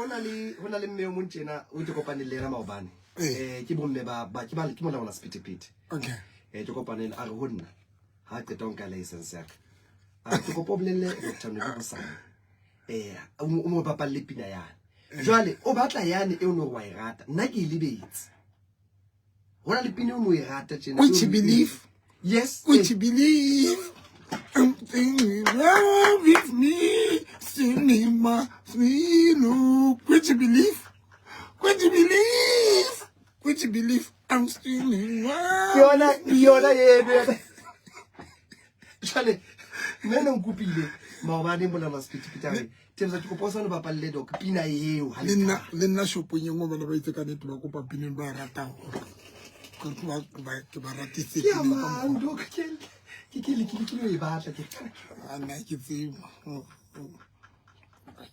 hona le hona le mme o mong tjena o ke kopaneng le yena maobane. Eh ke bomme ba ba ke ba ke molaola sephethephethe. Okay. Eh ke kopane le a re ho nna ha qeta ho nka license ya ka. A ke kopa o bolelle Dr. Nobi hosane. Eh o mo bapalle pina yane. Jwale o batla yane e o no wa e rata. Nna ke e lebetse. Ho na le pina e o no e rata tjena. Which you believe? Yes. Which you believe? Something in love with me, cinema, sweet. Which you believe? Which you believe? Which you believe? I'm still in love. Ke yona ke yona eno. Jwale mme ne nkopile maobane molaola sephethephethe a re Tebza ke kopa o sane bapalle doc pina eo ha le nna le nna shopong e nngwe bana ba itse ka nete ba kopa pineng ba e ratang gore ke ba ratise ke amang doc ke ke ke le ke ke e batla ke nna ke tsebe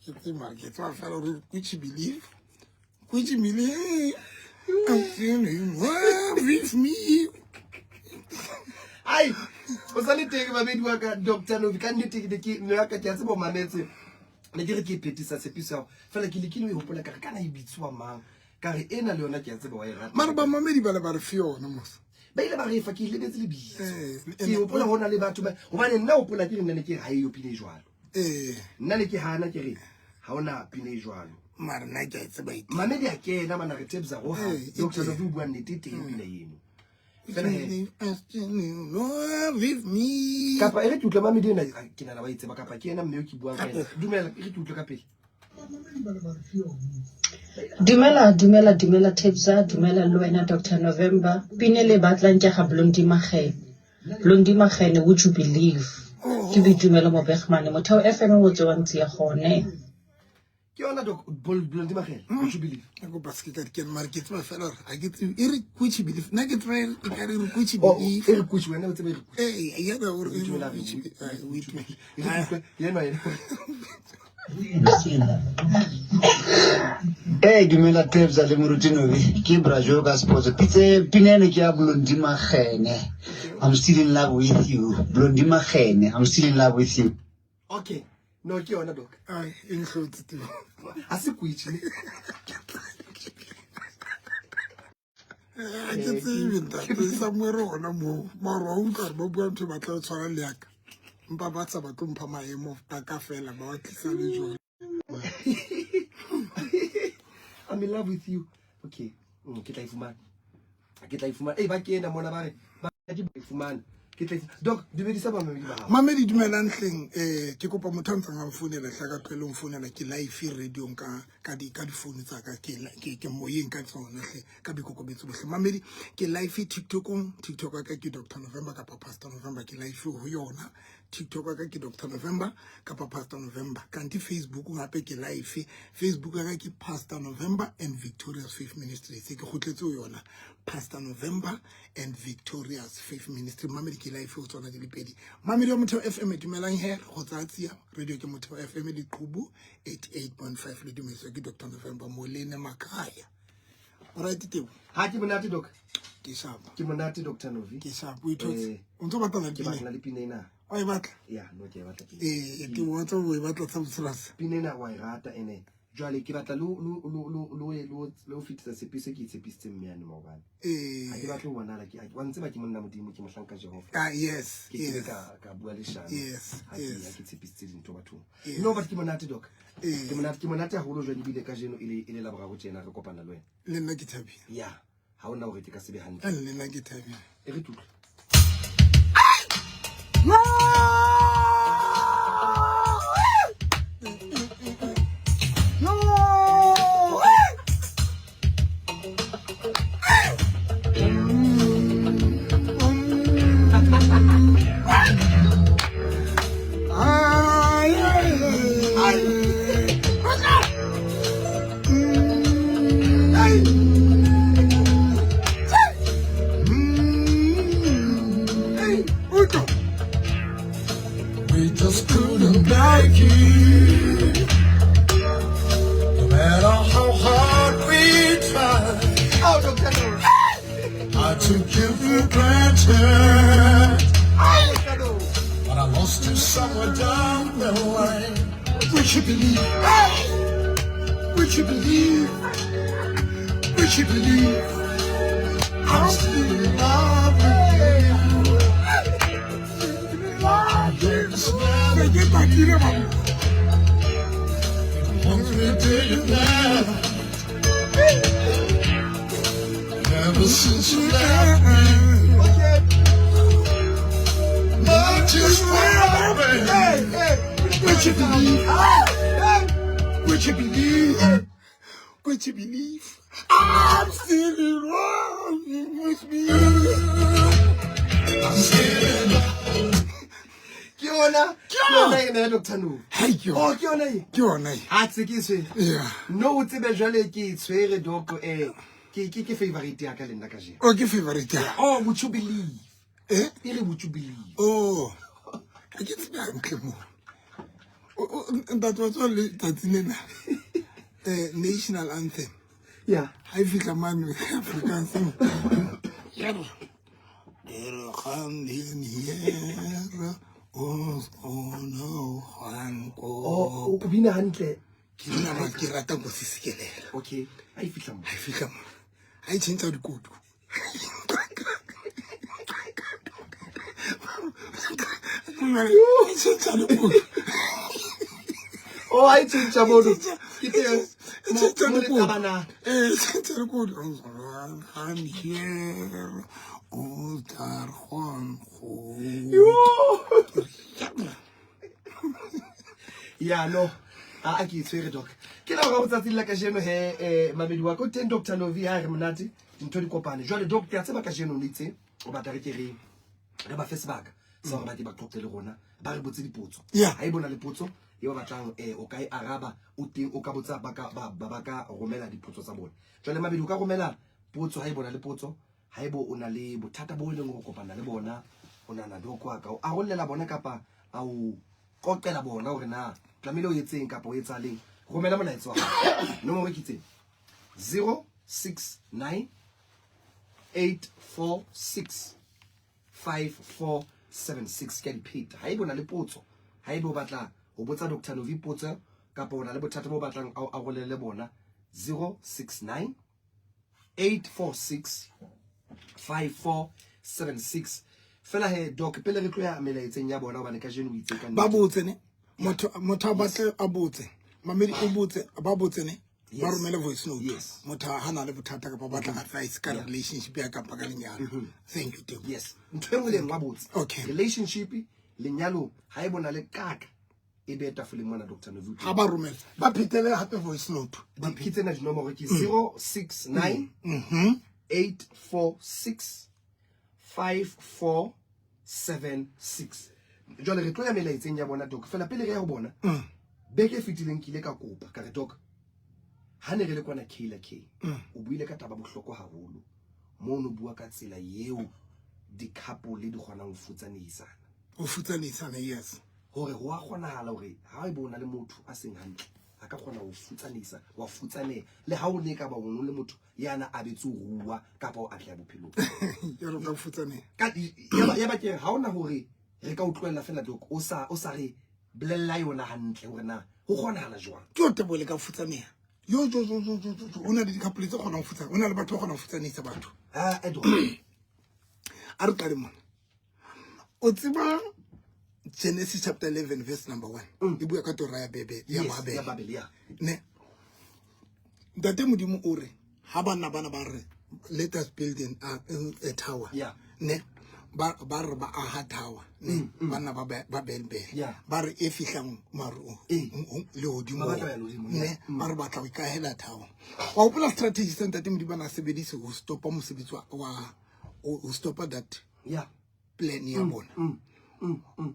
ke tsebe mara ke tseba fela gore which believe which believe I'm still in love with me. Ai, o sa le teng babedi wa ka Dr. Novi ka nnete ke ne ke mme wa ka ke a tseba o mametse ne ke re ke e phethisa tshepiso ya gago fela ke lekile o e gopola ka re kana e bitsiwa mang ka re ena le yona ke a tseba wa e rata mara bamamedi ba le ba re fe yona mos ba ile ba re fa ke e lebetse lebitso Eh, ke gopola go na le batho ba gobane nna gopola ke re nna ne ke re ga eyo pina e jwalo ee nna ne ke hana ke re ga ona pina e jwalo mara nna ke a e tseba e teng. Mamedi a kena mana re tebza go ga Eh, e Dr. teng. Novi o bua nnete e teng pina eno fela he With me. Kapa e re ke utlwe mamedi ena ke nana wa e tseba kapa ke ena mme o ke buang ka ena dumela e re ke utlwe ka pele. Dumela, dumela, dumela Tebza, dumela le wena Dr. November. Pine le batlang ke ga Blondie Magene. Blondie Magene, would you believe? Ke boitumelo mo Bergmane, Motheo FM o tsewang tsia gone. Ke yona doc Blondie Magele, would you believe? Ke kopa se ke ka di kena mara ke tseba fela gore ga ke tsebe e re which believe nna ke tseba e ka re which Oh, believe e re kuchi wena o tseba e re kuchi. Ee, ya ba gore e re Dumela, which e re kuchi, yena yena. Ee, dumela Tebza le Moruti Nobi. Ke Bra Joe ka Sports. Pitse pina eno ke ya Blondie Magene. I'm still in love with you. Blondie Magene. I'm still in love with you. Okay. No ke yona doc. Ai, e ntlhotse teng. Ha se kuchi ne. Ga ke tsebe ntate somewhere gona moo mara wa utlwa gore ba bua ntho e batla go tshwana le yaka mpa ba sa batlo mpha maemo a ka fela ba wa tlisa le jone. I'm in love with you. Okay. Ke tla e fumana. Ke tla e fumana. Ee ba kena mona ba re ba ke e fumana. Ke tla e Doc, dumedisa bamamedi ba gago. Mamedi dumelang hleng eh ke kopa motho a ntseng a mfounela hla ka tlohele ho mfounela ke live radio-ong ka ka di ka difounu tsa ka ke ke ke moyeng ka tsona hle ka boikokobetso bohle. Mamedi ke live TikTokong, TikTok ya ka ke Dr November kapa Pastor November ke live ho yona. TikTok ya ka ke Dr November kapa Pastor November. Kanti Facebook hape ke live. Facebook ya ka ke Pastor November and Victorious Faith Ministries. Ke kgutletse ho yona Pastor November and Victorious Faith Ministry. Mamedi ke live ho tsona di le pedi. Mamedi wa Motheo FM dumelang he go tsaya tsia radio ke Motheo FM Leqhubu 88.5 le dumediswa ke Dr November Molene Makaya. Alright Tebo. Ha ke monate doc. Ke sharp. Ke monate Dr Novi. Ke sharp. O ithotse. Eh, O ntso batla Ke pina. batla le pina ena. O e batla? Ya, no ke e batla pina. Eh, ke wa tswa o e batla tsa botshelo. Pina ena wa e rata ene. Jwale ke batla lo lo lo lo lo lo lo fetisa tshepiso ke e tshepisitseng mme yane maobane. Eh. Ha ke batle ho bonala ke wa ntseba ke monna Modimo ke mohlanka Jehova. Ah yes. Ke ke Yes. ka ka bua leshano. Yes, Ha ke yes. ha ke tshepisitse dintho bathong. Yes. No but ke monate doc. Eh. Ke monate ke monate haholo jwale ebile kajeno e le e le la boraro tjena re kopana le wena. Le nna ke thabile. Ya, ha hona hore ke ka se be hantle. Le nna ke thabile. E re ke utlwe. We just couldn't make it. No matter how hard we tried. Oh, Dr. Novi. I took you for granted. Oh, Dr. Novi. But I lost you somewhere down the line. We should believe. Would you believe? Would you believe? I'm still in love with you. Se ke tatile ba. Ever since you left me, much is wrong. Hey, hey, would you believe? Would you believe? Would you believe? I'm still in love with me. I'm still in love. Ke yona, ke yona ena ya Doctor No. Hai, ke yona. Oh, ke yona e. Ke yona e. Ha tse ke e tshwere. Yeah. No o tsebe jwale ke e tshwere doc eh ke ke ke favorite ya ka le nna kajeno. Oh, ke favorite ya. Oh, would you believe? Eh? E re would you believe? Oh. Ha ke tsebe hantle mo. Ntate wa tswa le tsatsi lena. National anthem. Yeah. Ha e fihla mane Afrikaans. Here. Here gaan die Here ons ono gaan Oh, o bina hantle. Ke bina ma ke rata go sisikelela. Okay. Ha e fihla mo. Ha e fihla mo. Ha e tjhentjha dikoto. E tjhentjha dikoto. Oh, ha e tjhentjha mono. Ke teng. E tjhentjha Mo le dikoto. tabana. E tjhentjha dikoto. Ons gaan hier ons daar gaan go. Ya no. A ke tshwere doc. Ke la hore tsatsing la kajeno he mamedi wa ka o teng Dr. Novi ha re monate dintho di kopane. Jwale doc ke a tseba kajeno o itse o batla re ke re re ba fe sebaka sa hore ba ke ba qoqe le rona ba re botse dipotso. Yeah. Ha e bona le potso e ba batlang o ka e araba o teng o ka botsa ba ka ba ba ka romela dipotso tsa bona. Jwale mamedi o ka romela potso ha e bona le potso ha ebo o na le bothata bo e leng hore kopana le bona o nana doc wa ka o arollela bona kapa a o qoqela bona hore na tlamehile o etseng kapa o etsahaleng. Romela molaetsa wa hao. Nomoro ke tse 069 846 5476 ke a dipheta. Ha ebe o na le potso, ha ebe o batla ho botsa Dr. Novi potso kapa o na le bothata bo batlang a o arolele bona 069 846 5476. Fela he doc pele re tlo ya melaetseng ya bona hobane kajeno o itse ka Ba nnete. botse ne. Motho motho a batle a botse. Mamedi o botse ba botse ne. Ba Yes. romele voice note. Yes. Motho ha na le bothata kapa batla advice ka relationship ya kapa ka lenyalo. Thank you Tebo. Yes. Ntho e nngwe le e nngwe a botse. Okay. Relationship lenyalo ha e bona le kaka e be tafoleng mona Dr. Novi. Ha ba romela ba phetele hape voice note. Ke tsena dinomoro ke 069 846 5476. Jwale re tlo ya melaetseng ya bona doc. Fela pele re ya ho bona beke e fetileng ke ile ka kopa ka re doc ha ne re le kwana Kayla K o buile ka taba bohlokwa haholo mo no bua ka tsela eo di-couple di kgonang ho futsanehisana. O futsanehisana, yes. Hore ho a kgonahala hore ha ebe o na le motho a seng hantle a ka kgona ho futsanehisa wa futsaneha le ha o ne ka ba o le motho ya na abetse ho rua kapa o atleha bophelong. Ya re ka futsaneha. Ka ya ba ke re ha ona hore re ka o tlohella fela doc o sa re bolella yona hantle hore na ho kgonahala jwang. Ke o tebo le ka futsaneha. Yo jo jo jo jo jo o na le di-couple tse kgonang ho futsaneha, o na le batho ba kgonang ho futsanehisa batho. Ha doc. A re qale mona. O tseba Genesis chapter 11 verse number 1. E bua ka tora ya Bebe ya Babel. Ya Babel ya. Ne. Ntate Modimo o re ha bana bana ba re let us build a tower. Yeah. Ne. Ba re ba aha tower. Ne. Bana ba Babel. Yeah. Ba re e fihlang maru le hodimo. Ba batla ya lehodimo, Ne. Ba re batla ho ikahela tower. Wa hopola strategy sa Ntate Modimo na sebedise ho stopa mosebetsi wa ho stopa that. Yeah. Plan ya bona.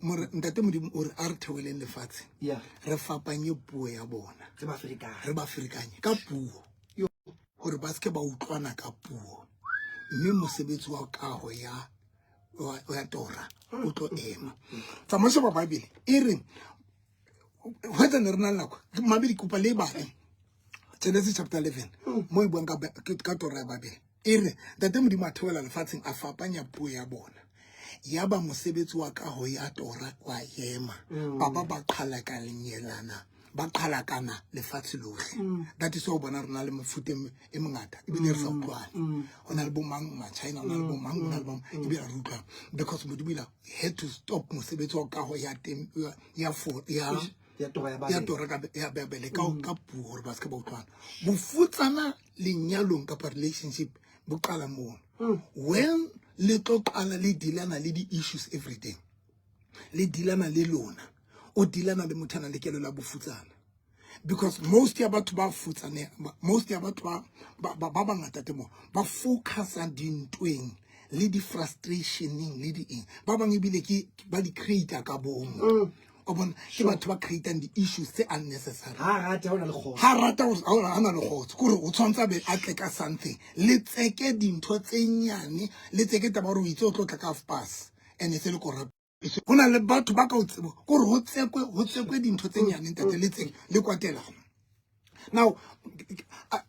More Ntate Modimo o re a re theoleng lefatshe. Yeah. Re fapanye puo ya bona. Re ba ferekanye. Re ba ferekanye ka puo. Hore ba seke ba utlwana ka puo. Mme mosebetsi wa kaho ya tora o tlo ema. Tsamaiso ba Bible e re hwetsa ne re na le nako. Mabedi kopa le bale. Genesis chapter 11 mo e buang ka tora ya Babel. E re Ntate Modimo a theola lefatsheng a fapanya puo ya bona. Ya ba mosebetsi wa kaho ya tora wa ema. Ba ba ba qhalakanyelana. Ba qhalakana lefatshe lohle. That is why o bona re na le mefuta e mengata ebile re sa utlwane. Ho na le bo mang ma-China, ho na le bo mang, ho na le bo mang, ebile ha re utlwane. Because Modimo ile had to stop mosebetsi wa kaho ya teng ya for ya Ya tora ya ya Babele. tora ka ya Babele ka puo hore ba se ke ba utlwana. Bofutsana lenyalong kapa relationship bo qala mono. When le tlo qala le dealana le di-issues every day, le dealana le lona, o dealana le motho a nang le kelello ya bofutsana. Because most ya batho ba futsane, most ya batho ba bangata temo ba focusa dintweng le di-frustrationeng le di eng. Ba bang ebile ke ba di create ka bomo. O bona ke batho ba creatang di-issues tse unnecessary. Ha rata ho na le kgotso. Ha rata ha na le kgotso, ke hore o tshwanetse a be a tle ka something. Le tseke dintho tse nyane, le tseke taba hore o itse o tlo tla ka half past and e se le kora. Ho na le batho ba ka o tsebo, ke hore ho tsekwe dintho tse nyane ntate, le tseke le kwatelana. Now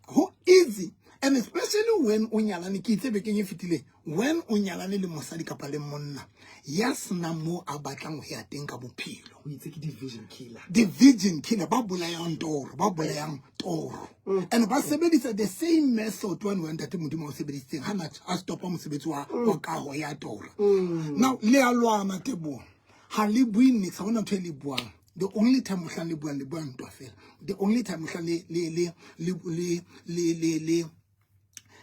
ho easy, and especially when o nyalane, ke itse bekeng e fetileng, when o nyalane le mosadi kapa le monna ya senang moo a batlang ho ya teng ka bophelo. O itse ke division killer. Division killer, ba bolayang toro, ba bolayang toro. And ba sebedisa the same method one wa ntate Modimo o sebedisitseng ha na a stopa mosebetsi wa kaho ya toro. Now le a lwana Teboho, ha le bue niks, ha hona ntho e le buang. The only time mohlang le buang, le bua ntwa fela. The only time mohlang le le le le le le le le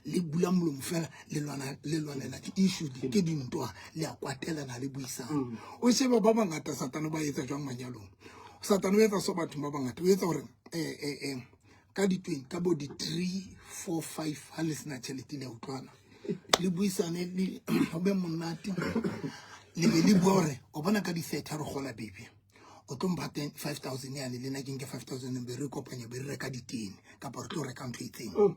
le bula molomo fela, le lwana, le lwanela di-issue, ke dintwa, le a kwatelana, le buisana. O shebe ba bangata Satane ba etsa jwang manyalong. Satane o etsa so bathong ba bangata, o etsa hore ka di-twenty, ka bo di-3, 4, 5 ha le sena tjhelete le a utlwana. Le buisane, le ho be monate. Le be le bua hore o bona ka di-30 ha re kgola baby. O tlo mpha ten, 5,000 yane, le nna ke nke 5,000 be re kopanya, be re reka ditene kapa re tlo reka ntho e itseng.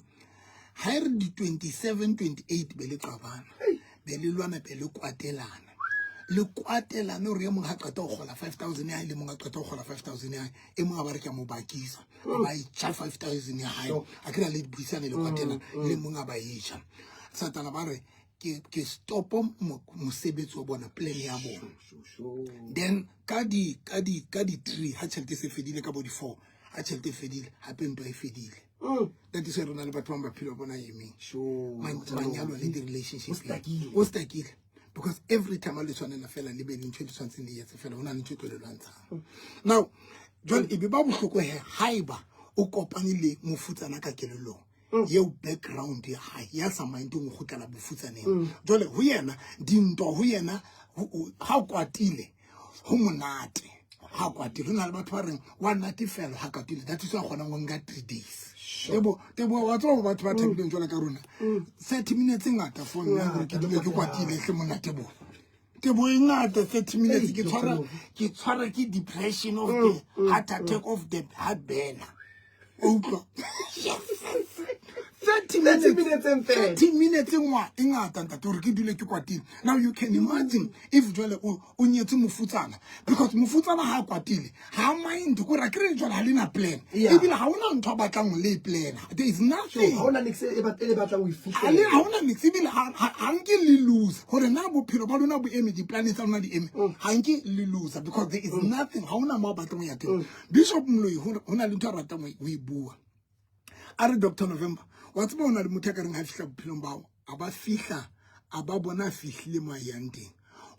Ha e re di-27, 28 be le qabana, be le lwana, be le kwatelana. Le kwatelane hore e mong ha qeta ho kgola 5,000 ya hae, le mong a qeta ho kgola 5,000 ya hae, e mong a ba re ke a mo bakisa, a ba e ja 5,000 ya hae. A kry-a le buisane le kwatelana, le mong a ba e ja. Satana ba re ke stopo mosebetsi wa bona, plan ya bona. Then ka di 3 ha tjhelete e se fedile, ka bo di 4 ha tjhelete e fedile, hape ntwa e fedile. That is why re na le batho ba maphelo a bona a emeng. Manyalo le di-relationship. O stuckile. O stuckile. Because every time a le tshwanela fela le be le ntho e le tshwanetseng le etse fela, ho na le ntho e tlo le lwantshang. Now, jwale e be ba bohloko he haeba o kopane le mofutsana ka kelellong. Eo background ya hae ya sa mindeng ho kgutlela bofutsaneng. Jwale ho yena dintwa, ho yena ha o kwatile ho monate. Ha kwatile ho na le batho ba reng wa natefela ha kwatile, that is why a kgonang ho nka 3 days. Tebo wa tseba batho ba thabileng jwale ka rona. 30 minutes e ngata for nna hore ke dule ke kwatile hle monna Tebo. Tebo e ngata 30 minutes ke tshwara, ke tshwara ke depression of the heart attack of the heart burner. O utlwa? 30 minutes, 30 minutes e fela. 30 minutes e e ngata ntate hore ke dule ke kwatile. Now you can imagine if jwale o nyetse mofutsana, because mofutsana ha a kwatile ha mind ko ra kere jwale ha le na plan. Ebile ha hona ntho a batlang ho le plan. There is nothing. Ha hona niks e e batlang ho e fihlela. Ha le, ha hona niks ebile ha nke le lose. Hore na bophelo ba lona bo eme, di-plan tsa lona di eme. Ha nke le lose because there is nothing. Ha hona mo a batlang ho ya teng. Bishop Moloi ho na le ntho a ratang ho e bua. A re Doctor November, wa tseba ho na le motho a ka reng ha fihla bophelong ba hao, a ba fihla, a ba bona a fihlile mo a yang teng.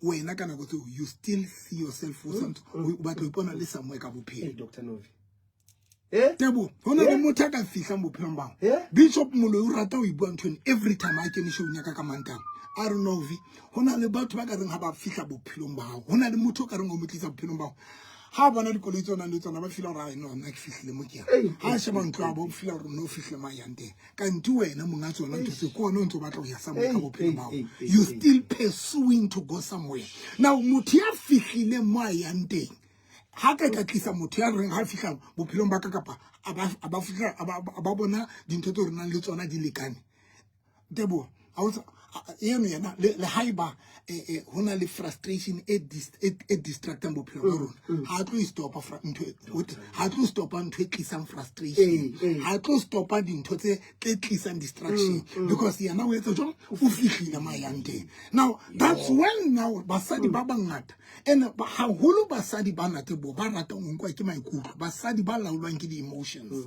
Wena ka nako tseo, you still see yourself o santse o batla ho ipona le somewhere ka bophelo. Hey, Doctor Novi. Eh? Tebo, ho na le motho a ka fihlang bophelong ba hao. Eh? Bishop Moloi o rata ho e bua ntho eno every time a kene show-ong ya ka ka Mantaha. A re Novi, ho na le batho ba ka reng ha ba fihla bophelong ba hao. Ho na le motho o ka reng o mo tlisa bophelong ba hao. Ha bona dikoloi tse o nang le tsona, ba feel hore, ai, no, nna ke fihlile mo ke yang. Ei, Ha a sheba ntlo ya bo, o feel hore no o fihlile mo a yang teng. Kanti wena monga tsona ntho tseo, ke wena o ntso o batla ho ya somewhere ka Ei, bophelo ei, ba hao. ei, ei, You ei. still pursuing to go somewhere. Now, motho ya fihlileng mo a yang teng, ha ka tlisa motho ya reng ha fihla bophelong ba ka kapa a ba, a ba fihla, a ba, a ba bona dintho tseo re nang le tsona di lekane. Teboho, ha o sa, Eno yena le haeba ho na le frustration e e distractang bophelo ba rona, ha tlo e stopa ntho ha tlo stopa ntho e tlisang frustration, ha tlo stopa dintho tse tse tlisang distraction, because yena o etsa jwang, o fihlile ma yang teng. Now that's when now basadi ba bangata, and haholo basadi ba nate bo ba ratang ho nkwa ke maikutlo, basadi ba laolwang ke di-emotions,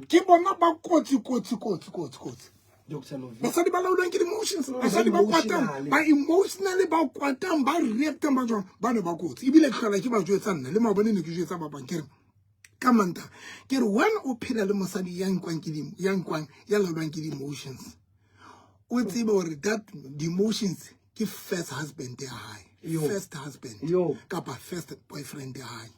ke bona ba kotsi kotsi kotsi kotsi kotsi. Dr. Novi. Basadi ba laolwang ke di-emotions, basadi ba kwatang, emotionally. Ba emotionally, ba kwatang, ba reactang, ba jwang, ba ne ba kotsi. Ebile ke hlola ke ba jwetsa nna le maobane ne ke jwetsa ba bang, ke re ka manta ke re, when o phela le mosadi ya nkwang ke di ya nkwang ya laolwang ke di-emotions, o tsebe hore that the emotions ke first husband ya hae. Yo. First husband Yo. kapa first boyfriend ya hae.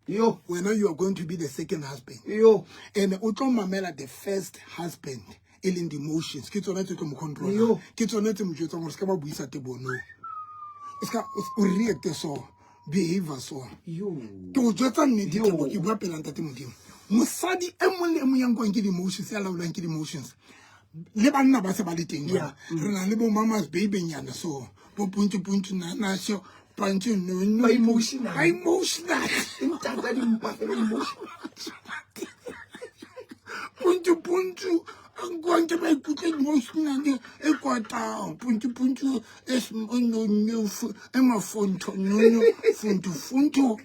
Yo. Wena, you are going to be the second husband. Yo. And o tlo mamela the first husband, e leng di-emotions, ke tsona tse tlo mo controla. Yo. Ke tsone tse mo jwetsang gore se ka ba buisa tebono, o ska o reacte so, behavior so. Yo. Ke o jwetsa nnete. Yo. Tebo, ke bua pela ntate Modimo, mosadi e mong le e mong ya nkwang ke di-emotions, ya laolwang ke di-emotions, le banna ba se ba le teng jwale. Re na le bo mamas babynyana so, bo pontsi pontsi nanasho pantsi nono. Ba emotional. Ba emotional. Ntata dimpa fela emotional. Pontsi pontsi a nkwang ke maikutlo emotional e kwatang, pontsi pontsi e e mafontho nono fonto fonto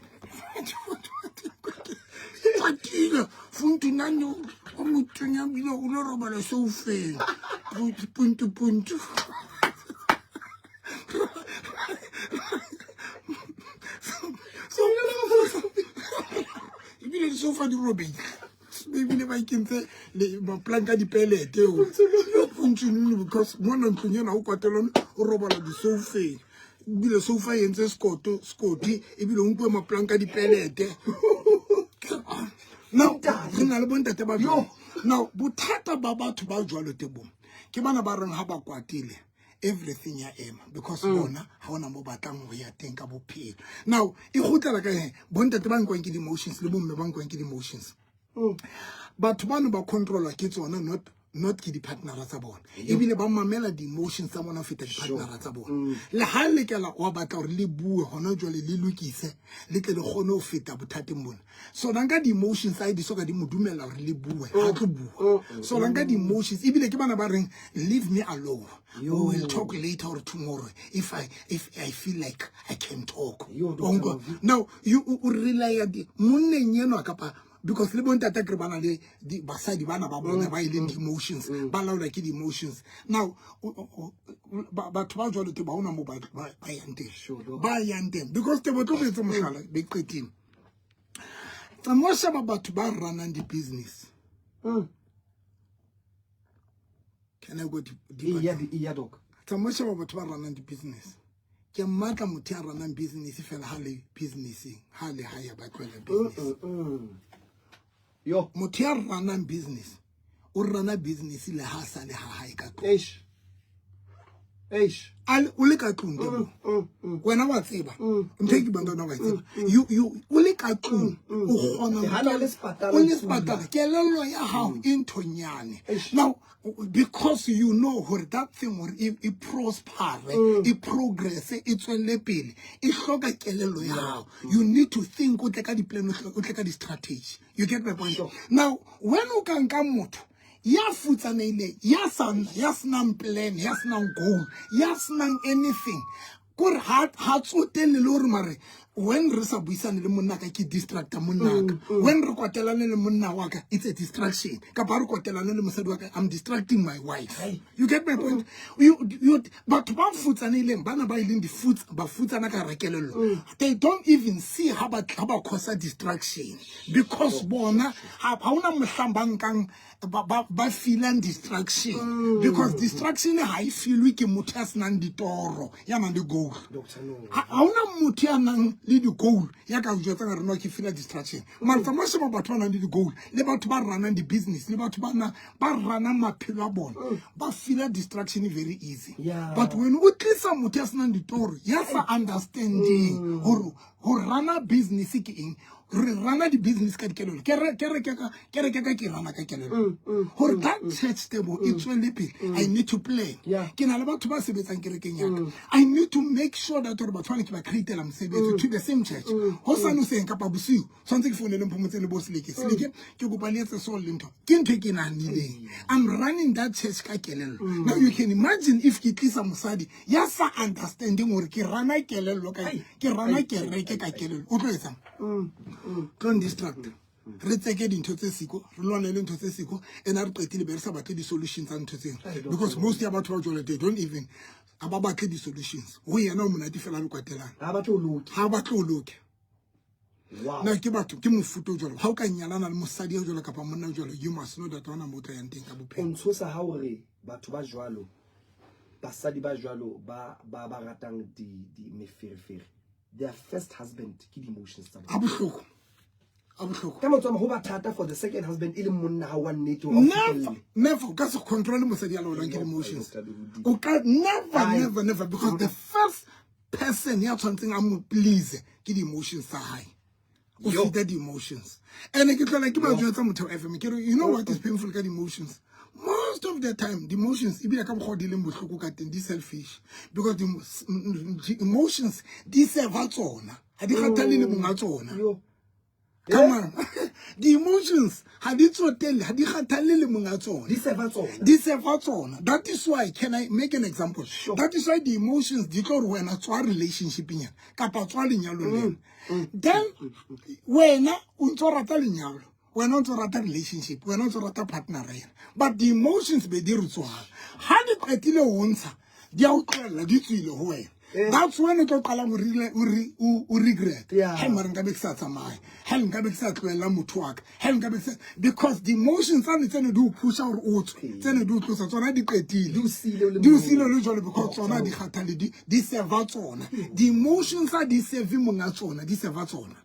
kwatile fonto nane o mothonya bile o lo robala soufeng, pontsi pontsi. So ebile disofa di robedi, ebile ba ikentse le maplanka, dipelete o pontšinone, because mona ntlong ena o kwatelane, o robala disoufeng, ebile sofa e entse sekoto sekoti, ebile o nkuwe maplanka, dipelete. Now re na le bontate ba jwalo. Now bothata ba batho ba jwalo tebong ke bana ba reng ha ba kwatile, everything ya ema, because bona ha ona mo batlang ho ya teng ka bophelo. Now e kgutlela ka he bontate ba nkwang ke di-emotions le bomme ba nkwang ke di-emotions, batho bano ba controlwa ke tsona, not ke di-partnera tsa bona, ebile ba mamela di-emotions tsa bona ho feta di-partnera tsa bona. Le ha lekela wa batla hore le bue hona jwale, le lokise, le tle le kgone ho feta bothateng bona, so nka di-emotions tsa hae di soka di mo dumella hore le bue, ha tlo bua. So nka di-emotions, ebile ke bana ba reng, "Leave me alone, we will talk later or tomorrow if I feel like I can talk." Yo, Dr. Wa utlwa? Novi. Now you o relaya di monneng enwa kapa, because le bontate kere ba na le basadi bana ba bona ba e leng di-emotions, ba laolwa ke di-emotions. Now batho ba jwalo te ba ona mo ba yang teng. Sure, doc. Ba yang teng, because te bo tlo go etsa mohlala be qetile, tsamao sheba batho ba runang di-business. Can I go deeper? Iya, iya, doc. Tsamao sheba batho ba runang di-business. Ke mmatla motho ya runang business fela ha le businesseng, ha le ha ya ba tlohela business. Yo. Motho ya runang business o runa business le ha sa le ha hae ka tlung. Eish. Eish. O le ka tlung, Teboho. Wena wa tseba ntho e ke buang ka yona, wa e tseba. You o le ka tlung o kgona Ha na le sepatala. O le sepatala, kelello ya hao e nthonyane. Now because you know hore that thing hore e prosper, e progress, e tswelle pele, e hloka kelello ya hao. You need to think, o tle ka di-plan, o tle ka di-strategy. You get my point? Now when o ka nka motho ya futsanehileng, ya senang plan, ya senang goal, ya senang anything, kore ha tsotelle le hore mare when re sa buisane le monna ka, ke distracta monna ka, when re kwatelane le monna wa ka, it's a distraction, kapa ha re kwatelane le mosadi wa ka, I'm distracting my wife. You get my point? You batho ba futsanehileng bana ba e leng bafutsana ka hara kelello, they don't even see ha ba causa distraction, because bona ha hona mohlang ba nkang ba feelang distraction, because distraction ha e feelwe ke motho ya senang ditoro, ya nang le goal. Dr. No. Ha hona motho ya nang le di-goal ya ka o jwetsang re no ke feela distraction. Mara tsamaya sheba batho ba nang le di-goal, le batho ba runang di-business, le batho ba runang maphelo a bona, ba feela distraction very easy. But when o tlisa motho ya senang ditoro, ya sa understanding hore ho runa business ke eng. Re rana di-business ka dikelelo. Kereke ka ke rana ka kelelo. Gore that church tebo e tswele pele, I need to plan. Ke na le batho ba sebetsang kerekeng ya ka. I need to make sure that gore batho bane ke ba createla mosebetsi to the same church. Ho sane hoseng kapa bosiu, tshwanetse ke founele Mphomotse le bo Seleke. Seleke, ke kopa le etse so le ntho. Ke ntho e ke nahanileng. I'm running that church ka kelello. Now you can imagine if ke tlisa mosadi ya sa understanding gore ke rana kelello ka ke rana kereke ka kelello. O tlo etsang? Tlo distract. Re tseke dintho tse siko, re lwane le ntho tse siko, ene re qetile be re sa batle di-solutions tsa ntho tseno. Because most ya batho ba jwalo, they don't even ha ba batle di-solutions. Ho yena o monate fela le kwatelang. Ha ba tlo loke. Ha ba tlo loke. Wow. Na ke batho, ke mofuta o jwalo. Ha o ka nyalana le mosadi ya jwalo kapa monna o jwalo, you must know that hona moo o tla yang teng ka bophelo. O ntshosa ha o re batho ba jwalo, basadi ba jwalo ba ba ba ratang di di meferefere. Their first husband ke di emotions tsa bona. Ha bohloko. Ha bohloko. Ka motswamo ho ba thata for the second husband e leng monna ha wa nnete o Never, never. O ka se control mosadi ya laolwang ke emotions. O ka never, never, never, because the first person ya tshwantseng a mo please ke di emotions tsa hae. O feta di emotions. And ke tlola ke ba jwetsa Motheo FM ke re, you know what is painful ka di emotions? Most of the time the emotions ebile ka mokgwa di leng bohloko ka teng, di selfish, because the emotions di serve tsona, ha di kgathalle le monga tsona. Come on. The emotions ha di tsotelle, ha di kgathalle le monga tsona. Di serve tsona. Di serve tsona. That is why, can I make an example? Sure. That is why the emotions di tlo re wena tswa relationship nyana kapa tswa lenyalo lena. Then wena o ntso rata lenyalo, wena o ntso rata relationship, wena o ntso rata partner ena. But the emotions be di re tswang. Ha di qetile ho ntsha, di a o tlohella, di tswile ho wena. That's when o tlo qalang o regret. Ha mara nka be ke sa tsamaye, ha nka be ke sa tlohella motho wa ka, ha nka be ke sa, because the emotions tsane tsene di o pusha hore o tswe, tsene di o tlosa, tsona di qetile. Di o siile o le Di o mong. siile o le jwalo, because tsona di kgathale, di serve tsona. The emotions a di serve monga tsona, di serve tsona.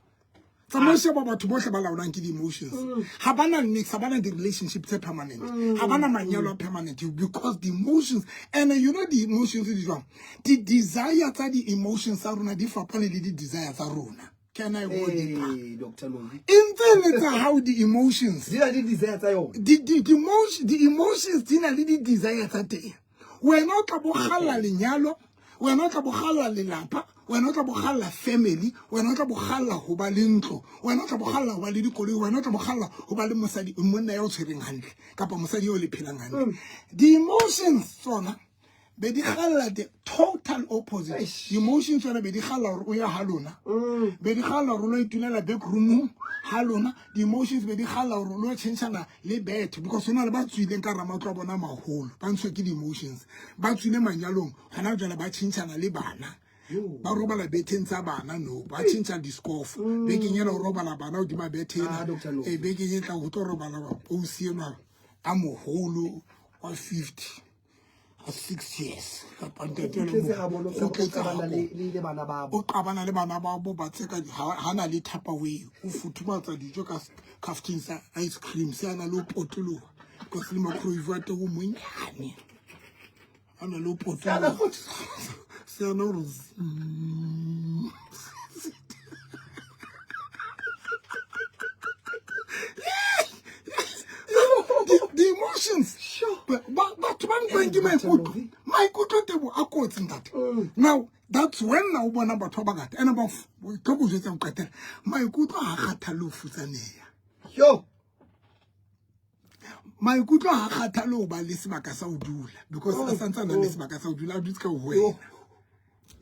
Tsamaiso ba batho bohle ba laolang ke di-emotions. Ha ba na nix, ha ba na di-relationship tse permanent. Ha ba na manyalo a permanent, because the emotions, and you know the emotions di jwang? Di-desire tsa di-emotions tsa rona di fapane le di-desire tsa rona. Can I go deeper? Hey, Doctor Novi. E ntse le tsa hao di-emotions. Di na le di-desire tsa yona. Di-emotions di na le di-desire tsa teng. Wena o tla bo kgalla lenyalo, wena o tla bo kgalla lelapa, wena o tla bo kgalla family, wena o tla bo kgalla ho ba le ntlo, wena o tla bo kgalla ho ba le dikoloi, wena o tla bo kgalla ho ba le mosadi, monna ya o tshwereng hantle kapa mosadi eo le phelang hantle. Di-emotions tsona be di kgalla the total opposite. Eish. Di-emotions tsona be di kgalla hore o ya ha lona. Be di kgalla hore o lo itulela back room-ong ha lona. Di-emotions be di kgalla hore o lo tjhentjhana le bethe, because hona le ba tswileng ka hara matlo a bona a maholo, ba ntshwe ke di-emotions, ba tswile manyalong hona jwale ba tjhentjhana le bana. Ba robala betheng tsa bana, no, ba tjhentjha diskofo. Bekeng ena o robala bana hodima bethe ena. Doctor Novi. Bekeng e tlang ho tlo robala ausi enwa a moholo wa 50, a 6 years. Kapa ntate O le tletse mo- ha bonolo, o tletse o qabana ha bonolo. le bana babo. O qabana le bana babo, ba tseka di-, ha na le Tupperware, o futhumatsa dijo ka kafting sa ice cream, se a na le ho potoloha. Because le microwave wa teng o monyane. A na le ho potoloha. Se a na hore zzz. The emotions. Sure. Batho ba nkwang ke maikutlo. Maikutlo tebo a kotsi ntate. Now, that's when na o bona batho ba bangata. Ene ba tlo go jwetsa go qetela. Maikutlo ha kgathalle ho futsaneha. Yo. Maikutlo ha kgathalle ho ba le sebaka sa ho dula, because a santse a na le sebaka sa ho dula, a dutse ka ho wena.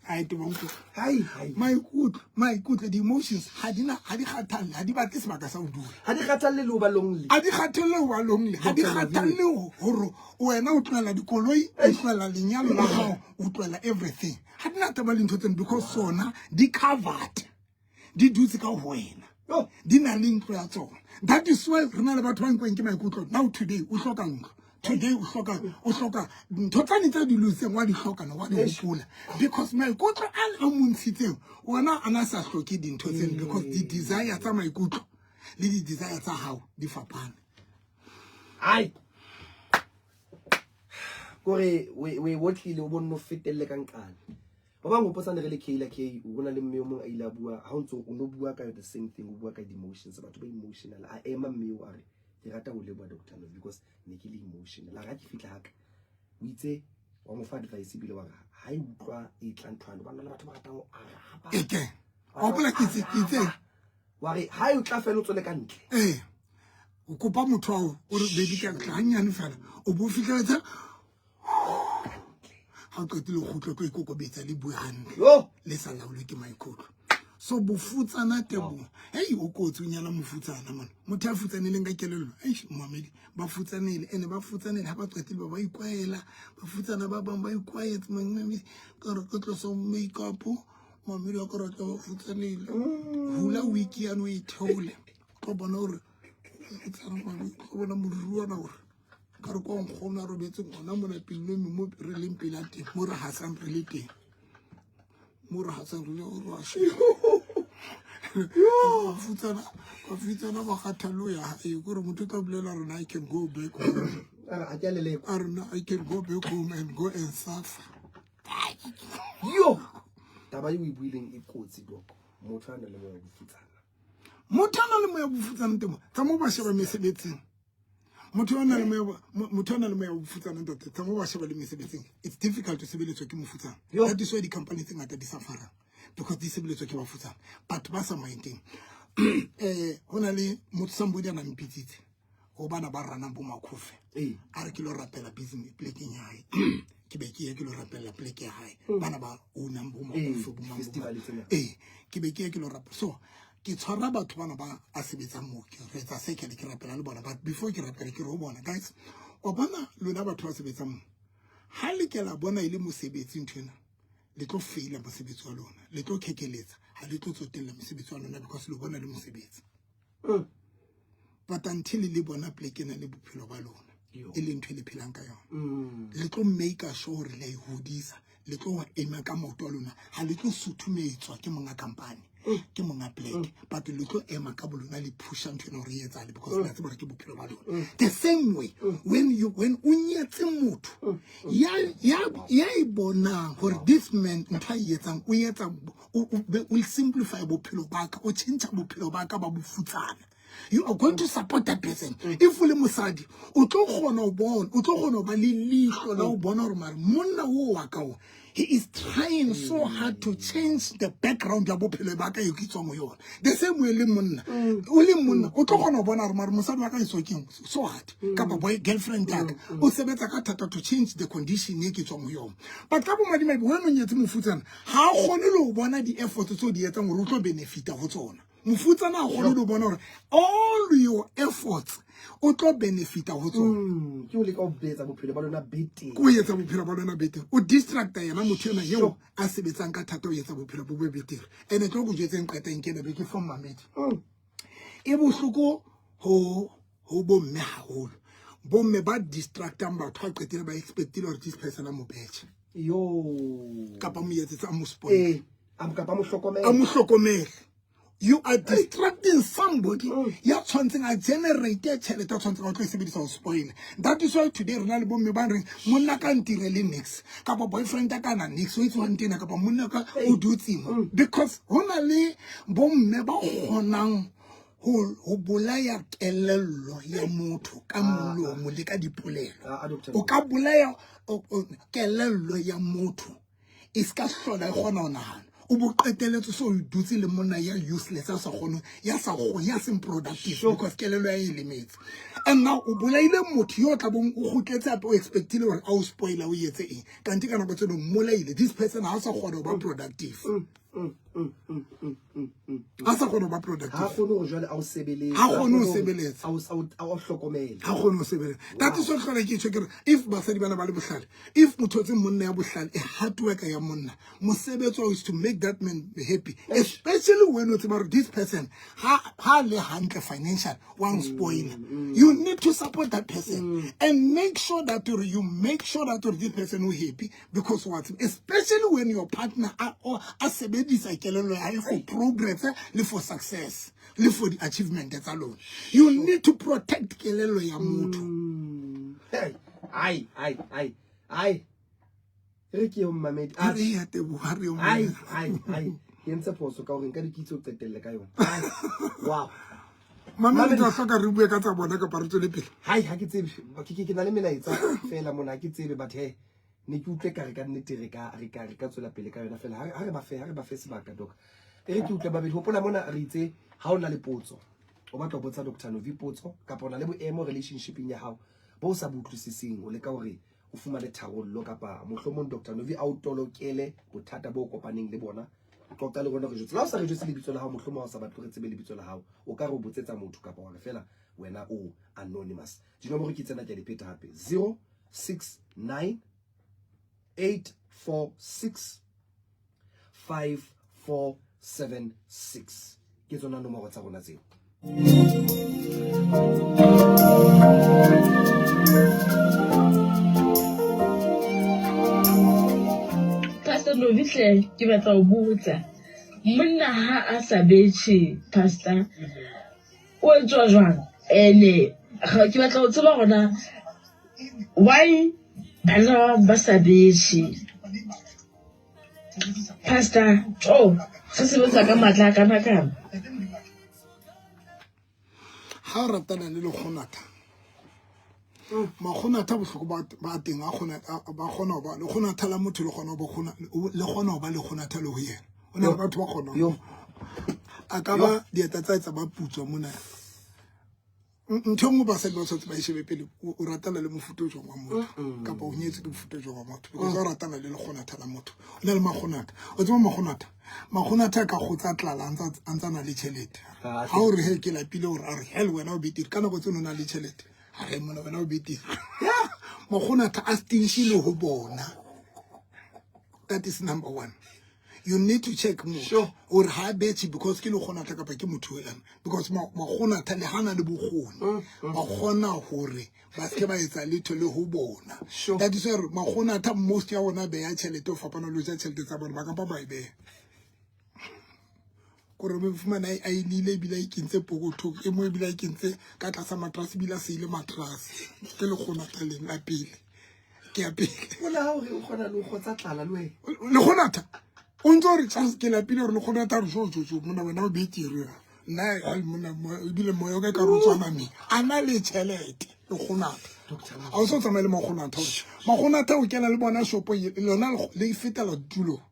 Ai, te bonko. Hai, hai. Maikutlo, maikutlo, the emotions ha di na, ha di kgathalle, ha di batle sebaka sa ho dula. Ha di kgathalle le ho ba lonely. Ha di kgathalle ho ba lonely. Ha di Doctor Novi. kgathalle hore wena o tlohela dikoloi, o tlohela lenyalo la hao, o tlohela everything. Ha di na taba le ntho tseno, because tsona di covered. Di dutse ka ho wena. Yo. Di na le ntlo ya tsona. That is why re na le batho ba nkwang ke maikutlo. Now today o hloka ntlo. Today o hloka, o hloka ntho tsane tse di lotseng wa di hloka no, wa di hopola. Because maikutlo a a mo ntshitseng, ona a na sa hloke dintho tseno, because di desire tsa maikutlo le di desire tsa hao di fapane. Ai. Kore we otlile o bonno fetelle ka nqane. Ba bang hopotsa ne re le Kayla K, o na le mme o mong a ile a bua ha o ntso o no bua ka the same thing, o bua ka di-emotions, batho ba emotional. A ema mme o a re, ke rata ho leboha Dr. Novi because ne ke le emotional. A re ha ke fihla haka, o itse wa mo fa advice ebile wa re ha e utlwa e tla nthwane, ba na le batho ba ratang ho araba. Eke wa hopola ke itse Wa re ha e utla fela o tswele ka ntle. Ee, o kopa motho ao o re baby ka tla hanyane fela, o bo fitlheletsa ha o qetile o kgutla, o tlo ikokobetsa le bue hantle le sa laolwe ke maikutlo. So bofutsana tebo, hei, o kotsi o nyala mofutsana mona, motho a futsaneleng ka kelello. Eish, momamedi, ba futsanele ene ba futsanele ha ba qetile ba ba ikwaela, bafutsana ba bang ba ikwaetse. Mamedi, ka re ke tlosa make-up, mamedi wa ka re tla ba futsanele, hula wiki yane o e theole, tlo bona hore futsana, mamedi, tlo bona moruana hore ka re kwa nkgono a robetseng gona mona pelong mo re leng pela teng, mo re hasang re le teng, mo re hasang re le gore wa bafutsana, bafutsana ba kgathalo ya hae kore motho o tla bolela rona, I can go back home. A re, ha ke a lelekwa. A rona, I can go back home and go and suffer. Yo, taba eo o e buileng e kotsi, Doc. Motho a nang le moya wa bofutsana. Motho a nang le moya wa bofutsana temo tsa mo ba sheba mesebetsing, motho a nang le moya motho a nang le moya wa bofutsana, ntate, tsa mo ba sheba le mesebetsing, it's difficult to sebeletswa ke mofutsana. That is why di-company tse ngata di sufferang, because di sebeletswa ke bafutsana, batho ba sa mindeng. Ho na le motho, somebody a nang mpitsitse ho bana ba ranang bo makhofe, a re ke lo rapela business plekeng ya hae. Ke be ke ye ke lo rapela pleke ya hae, bana ba ownang bo makhofe, bo mang, bo Festival mang. Tsena. Ee, ke be ke ye ke lo rapela, so ke tshwara batho bana ba a sebetsang moo, ke re etsa circle, ke rapela le bona. But before ke rapela, ke re ho bona, guys, wa bona lona batho ba sebetsang moo, ha le ke la bona e le mosebetsi nthwena, le tlo faila mosebetsi wa lona, le tlo khekeletsa, ha le tlo tsotella mosebetsi wa lona, because le bona le mosebetsi. But until le bona pleke ena le bophelo ba lona, e le ntho e le phelang ka yona, le tlo make sure hore le a e hodisa, le tlo ema ka maoto a lona, ha le tlo suthumetswa ke monga company, ke monga pleke, but le tlo ema ka bolona, le pusha ntho ena hore e etsahale, because le a tseba hore ke bophelo ba lona. The same way when o nyetse motho ya e bonang hore this man, ntho a e etsang, o etsa o simplify bophelo ba ka, o tjhentjha bophelo ba ka ba bofutsana, you are going to support that person. If o le mosadi, o tlo kgona ho bona, o tlo kgona ho ba le leihlo la ho bona hore mare monna o wa ka o, he is trying so hard to change the background ya bophelo ba ka e ke tswang ho yona. The same way le monna, o le monna, o tlo kgona ho bona hore mare mosadi wa ka is working so hard, kapa boy girlfriend ya ka o sebetsa ka thata to change the condition e ke tswang ho yona. But ka bomadimabe, wena o nyetse mofutsana, ha a kgone le ho bona di-effort tse o di etsang hore o tlo benefita ho tsona. Mofutsana ha kgone le ho bona hore all your efforts o tlo benefita ho tsona. Ke o leka ho betsa bophelo ba lona betere. Ke o etsa bophelo ba lona betere, o distracta yena motho ena eo a sebetsang ka thata ho etsa bophelo bo be betere. Ene tlo ko jwetseng qetang ke ena be ke fo mamedi, e bohloko ho bomme haholo, bomme ba distractang batho, ha qetile ba expectile hore this person a mo betjhe Yo. kapa mo etsetsa, a mo spoil. Eh, a mo kapa mo hlokomela. A mo hlokomele. You are distracting somebody ya tshwantseng a generate tjhelete, a tshwantseng a tlo e sebedisa ho spoil. That is why today re na le bomme ba reng monna ka ntire le nix, kapa boyfriend ya ka na nix, o itse wa ntena, kapa monna ka o dutse mo, because ho na le bomme ba kgonang ho bolaya kelello ya motho ka molomo le ka dipolelo. Ah, ah, Dr. O ka bolaya kelello ya motho, e ska hlola e kgona ho nahana, o bo qetelletse so o dutse le monna ya useless, ya sa kgone, ya seng productive, because kelello ya e lemetse. And now o bolaile motho yo tla bong o kgutletse hape, o expectile hore a o spoiler, o etse eng, kante ka nako tse ding mmolaile this person, ha o sa kgona ho ba productive, ha sa kgona ho ba productive. Ha kgone hore jwale a o sebeletse. Ha kgone ho sebeletsa. A o hlokomele. Ha kgone ho sebeletsa. That is what hlola ke tjho ke re, if basadi bana ba le bohlale, if motho o tse monna ya bohlale, a hard worker ya monna, mosebetsi wa is to make that man happy, especially when o tseba hore this person ha le hantle financial, wa spoil. You need to support that person and make sure that you make sure that this person o happy, because what, especially when your partner a sebedisa kelello ya hae for progress le for success le for the achievement tsa lona, you need to protect kelello ya motho. Hey, ai ai ai ai. Re ke yo mmamedi. Ha re ya teboho, ha re yo Ai, mmamedi. ai, ai. Ke entse phoso ka hore nka di kitse o qetelle ka yona. Ai, wow. Mamedi tla hloka re bue ka tsa bona kapa re tswele pele. Hai, ha ke tsebe. Ke na le melaetsa fela mona, ha ke tsebe, but he, ne ke utlwe kare ka nnete re ka re ka re ka tswela pele ka yona fela. Ha re ba fe, ha re ba fe sebaka, Doc. E re ke utlwe babedi. Hopola mona re itse ha o na le potso, o batla ho botsa Doctor Novi potso kapa o na le boemo relationshipeng ya hao bo o sa bo utlwisiseng, o leka hore o fumane tharollo kapa mohlomong Doctor Novi a o tolokele bothata bo kopaneng le bona. Qoqa le rona re jwetse. Le ha o sa re jwetse lebitso la hao, mohlomong ha o sa batle re tsebe lebitso la hao, o ka re o botsetsa motho kapa wa re fela wena o anonymous. Dinomoro ke tsena, ke a di pheta hape. 069 846 5476 ke tsona nomoro tsa rona tseo. Pastor Novi hle, ke batla ho botsa, monna ha a sa betjhe, pastor, o etswa jwang? Ene ke batla ho tseba hore na why banna ba sa betjhe. Pastor, oh, se sebetsa ka matla a kana kana. Ha o ratana le lekgonatha, makgonatha bohloko ba teng a kgona, ba kgona ho ba lekgonatha la motho, le kgona ho ba kgona, le kgona ho ba lekgonatha le ho yena. O na le batho ba kgonang. A ka ba dieta tsa etsa ba putswa mona. Ntho e nngwe basadi ba tshwanetse ba e shebe pele, o ratana le mofuta o jwang wa motho, kapa o nyetswe ke mofuta o jwang wa motho. Because ha o ratana le lekgonatha la motho, o na le makgonatha. O tseba makgonatha? Makgonatha a ka kgotsa tlala a ntsa na le tjhelete. Ha o re he ke lapile, o re a re hell wena o betere. Ka nako tseno o na le tjhelete. A re mona wena o betere. Makgonatha a stingy le ho bona. That is number one. You need to check motho. Hore ha betjhe because ke lekgonatha kapa ke motho ena. Because makgonatha le hana le bokgoni. Ba kgona hore ba seke ba etsa letho le ho bona. That is why makgonatha most ya bona beya tjhelete ho fapana le ho ja tjhelete tsa bona, ba kampa ba e beha. Kore o fumana a inile ebile a ikentse pokothong, e mong ebile a ikentse ka tlasa matrase ebile a seile matrase. Ke lekgonatha leng la pele. Ke ya pele. O na hore o kgona le ho kgotsa tlala le wena. Lekgonatha. O ntse o re Charles ke lapile hore lekgonatha re jo jo jo mona wena o betere. Nna ai mona ebile moya o ka ka re tswa nameng. A na le tjhelete lekgonatha. Ha o so tsamaye le makgonatha. Makgonatha o kena le bona shopong lona le fetela ditulo.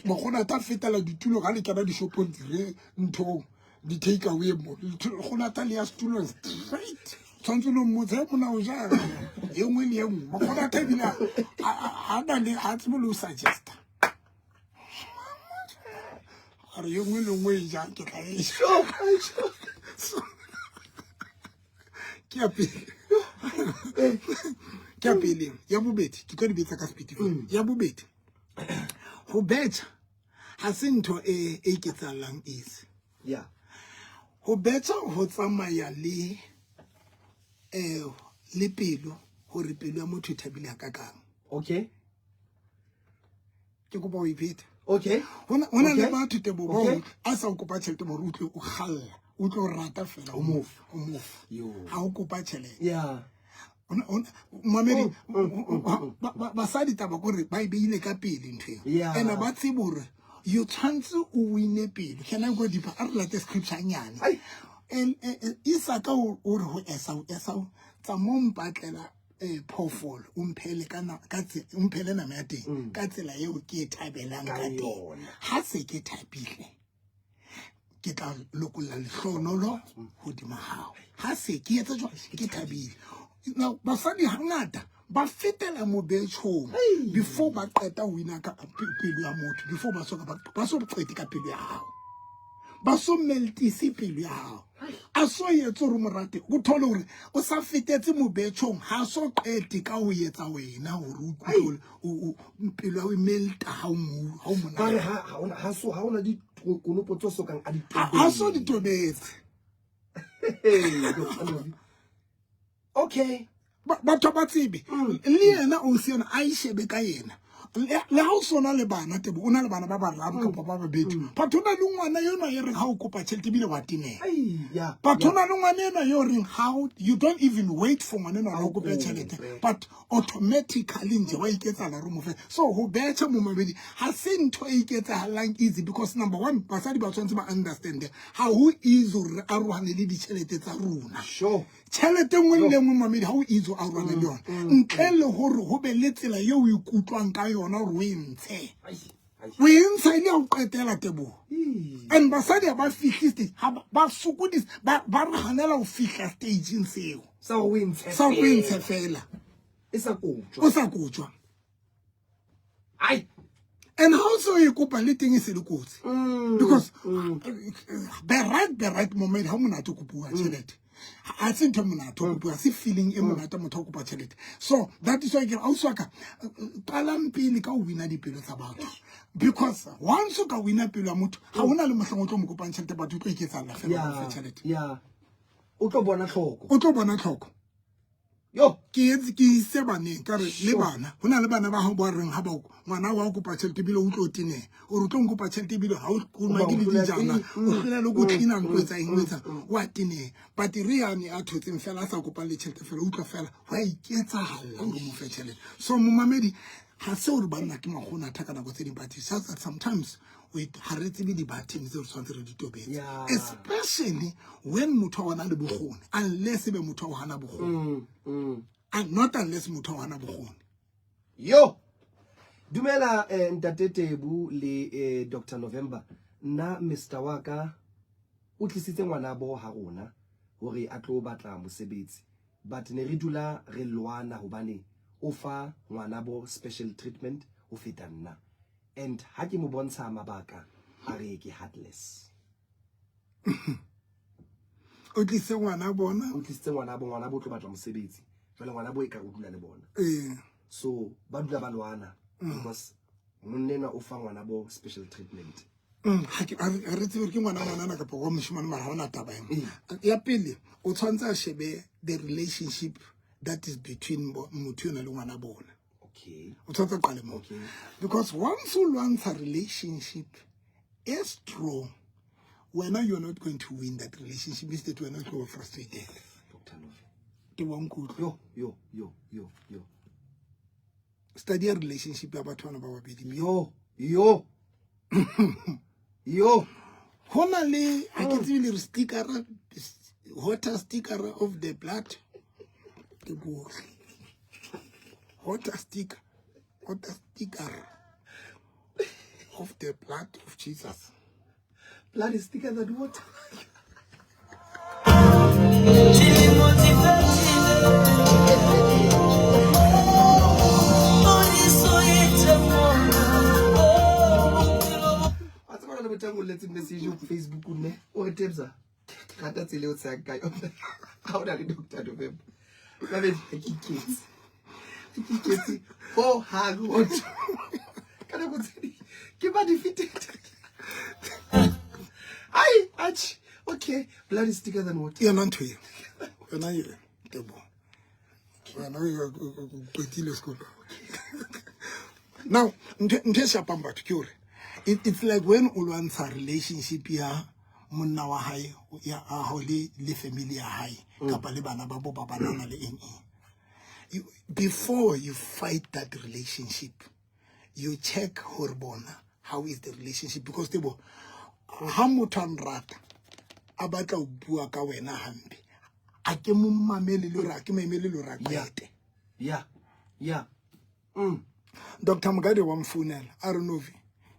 Makgonatha a fetela ditulo ga le kena dishopong dire nthong di take away mo. Lekgonatha le ya setulong straight. Tshwanetse lo mmotse he mona o jang e nngwe le e nngwe. Makgonatha ebile ha na le ha tsebe le ho suggesta. A re e nngwe le nngwe e jang ke tla e ja. Ke ya pele. Ke ya pele. Ya bobedi, ke tlo di betsa ka speed. Ya bobedi. Ho betjha ha se ntho e iketsahalang easy. Ho betjha ho tsamaya le pelo, hore pelo ya motho e thabile hakakang. Ke kopa ho ipheta. Ho na le batho Teboho ba hore a sa o kopa tjhelete hore o tle o kgalla, o tlo rata fela o mofa, o mofa. Ha o kopa tjhelete. Mamedi, basadi taba kore ba e beile ka pele ntho eo. Ene ba tsebe hore you tshwantse o wine pele. Can I go deeper? A re late scripture nyane. Isaka o re ho Esau, Esau, tsa mo mpatlela phoofolo, o mphele ka na, ka tse, o mphele nama ya teng, ka tsela eo ke e thabelang Ka ka teng. yona. Ha se ke thabile, ke tla lokolla lehlohonolo hodima hao. Ha se ke etsa jwang, ke thabile. Now, basadi hangata ba fetela mobetjhong before ba qeta ho wina ka pelo ya motho, before ba soka ba so qete ka pelo ya hao. Ba so meltise pelo ya hao. A so etse hore o mo rate, o thole hore o sa fetetse mobetjhong, ha so qete ka ho etsa wena hore o ikutlwe o pelo ya hao e melta ha o mo, ha o mo Ba re nahana. ha ona, ha so, ha ona di konopo tse sokang a di Ha so di tobetse. Hey, Doctor Novi. Okay. Batho ba tsebe. Le yena o se yena a ishebe ka yena. Le ha o sona le bana tebo o na le bana ba bararo kapa ba babedi, but o na le ngwana enwa e reng ha o kopa tjhelete ebile wa teneha. Ai, ya But ho na le ngwana enwa yo reng how you don't even wait for ngwana enwa hore o kope kope. tjhelete, but automatically nje wa iketsahala hore o mo fe. So ho betjha momamedi ha se ntho e iketsahalang easy, because number one, basadi ba tshwanetse ba understand ha ho easy hore re arohane le ditjhelete tsa rona. Tjhelete nngwe le nngwe mamedi ha o easy ho arohana le yona ntle le hore ho be le tsela eo o ikutlwang ka yona hore o e ntshe. O e ntsha e le ya ho qetela, Teboho. And basadi ha ba fihle stage, ha ba sokodisa, ba re hanela ho fihla stageng seo sa hore o e ntshe sa hore o e ntshe fela. E sa kotjwa. O sa kotjwa. Ai. And ha o se o e kopa le teng e se le kotsi. Because the right moment ha monate o kopuwa tjhelete. Ha se ntho e monate ho kopuwa, se feeling e monate motho o kopa tjhelete. So that is why ke re ausi wa ka, qalang pele ka ho wina dipelo tsa batho. Because once o ka wina pelo ya motho, ha hona le mohlang o tlo mo kopang tjhelete, batho o tlo iketsahalla fela o mo fe tjhelete. Ya. O tlo bona tlhoko. O tlo bona tlhoko. Yo. Ke etse ke ise baneng ka re le bana, ho na le bana ba hao ba reng ha ba ngwana wa o kopa tjhelete ebile o tlo teneha. O re o tlo nkopa tjhelete ebile ha o kolomake le dijana, o hlola le ko cleaner ntlo etsa eng, o etsa, o a teneha. But re yane a thotseng fela a sa kopang le tjhelete fela, o utlwa fela ho a iketsahalla hore o mo fe tjhelete. So momamedi, ha se hore banna ke makgono a thaka nako tse ding, but it's just that sometimes ha re tsebe di-button tseo re tshwanetse re di tobetse. Especially when motho wa ona le bokgoni, unless ebe motho wa hana bokgoni. And not unless motho wa hana bokgoni. Yo. Dumela Ntate Tebu le Dr. November. Nna Mr. Waka o tlisitse ngwana bo ha rona hore a tlo batla mosebetsi. But ne re dula re lwana hobane o fa ngwana bo special treatment ho feta nna. And ha ke mo bontsha mabaka a re ke heartless. O tlise ngwana bona? O tlisitse ngwana bo, ngwana bo tlo batla mosebetsi. Jwale ngwana bo e ka o dula le bona. So ba dula ba lwana because monna enwa o fa ngwana bo special treatment. Ha ke, ha re tsebe ke ngwana ngwanana kapa wa moshemane, mara ha hona taba ena. Ya pele, o tshwanetse a shebe the relationship that is between motho enwa le ngwana bona. O tshwanetse a qale moo. Because once o lwantsha relationship e strong, wena you're not going to win that relationship. Instead, wena o tlo ba frustrated. Doctor Novi. Ke wa nkutlwa. Yo, yo, yo, yo, yo. Study ya relationship ya batho bana ba babedi. Yo, yo. Yo. Ho na le, ha ke tsebe le re sticker, water sticker of the blood. Ke bohle. Water sticker, water sticker of the blood of Jesus. Blood is thicker than water. Wa tseba hore le motho a ngolletseng message ho Facebook ne, o re Tebza, ke rata tsela eo o tshehang ka yona. Ha o na le Doctor November. Babedi, ha ke iketse. Ha ke iketse ho hang motho. Ka nako tse ding, ke ba defeated. Ai, atjhe. Okay, blood is thicker than water. Yona ntho eo. Yona eo, Teboho. Wena o qetile sekolo. Now, ntho e shapang batho ke hore it's like when o lwantsha relationship ya monna wa hae, ya hao le family ya hae, kapa le bana ba bo ba banana le eng eng. Before you fight that relationship, you check hore bona how is the relationship, because Teboho, ha motho a nrata a batla ho bua ka wena hampe, a ke mo mamele le hore a ke mo emele le hore a qete. Yeah. Yeah. Doctor Mokadi wa mfounela a re Novi,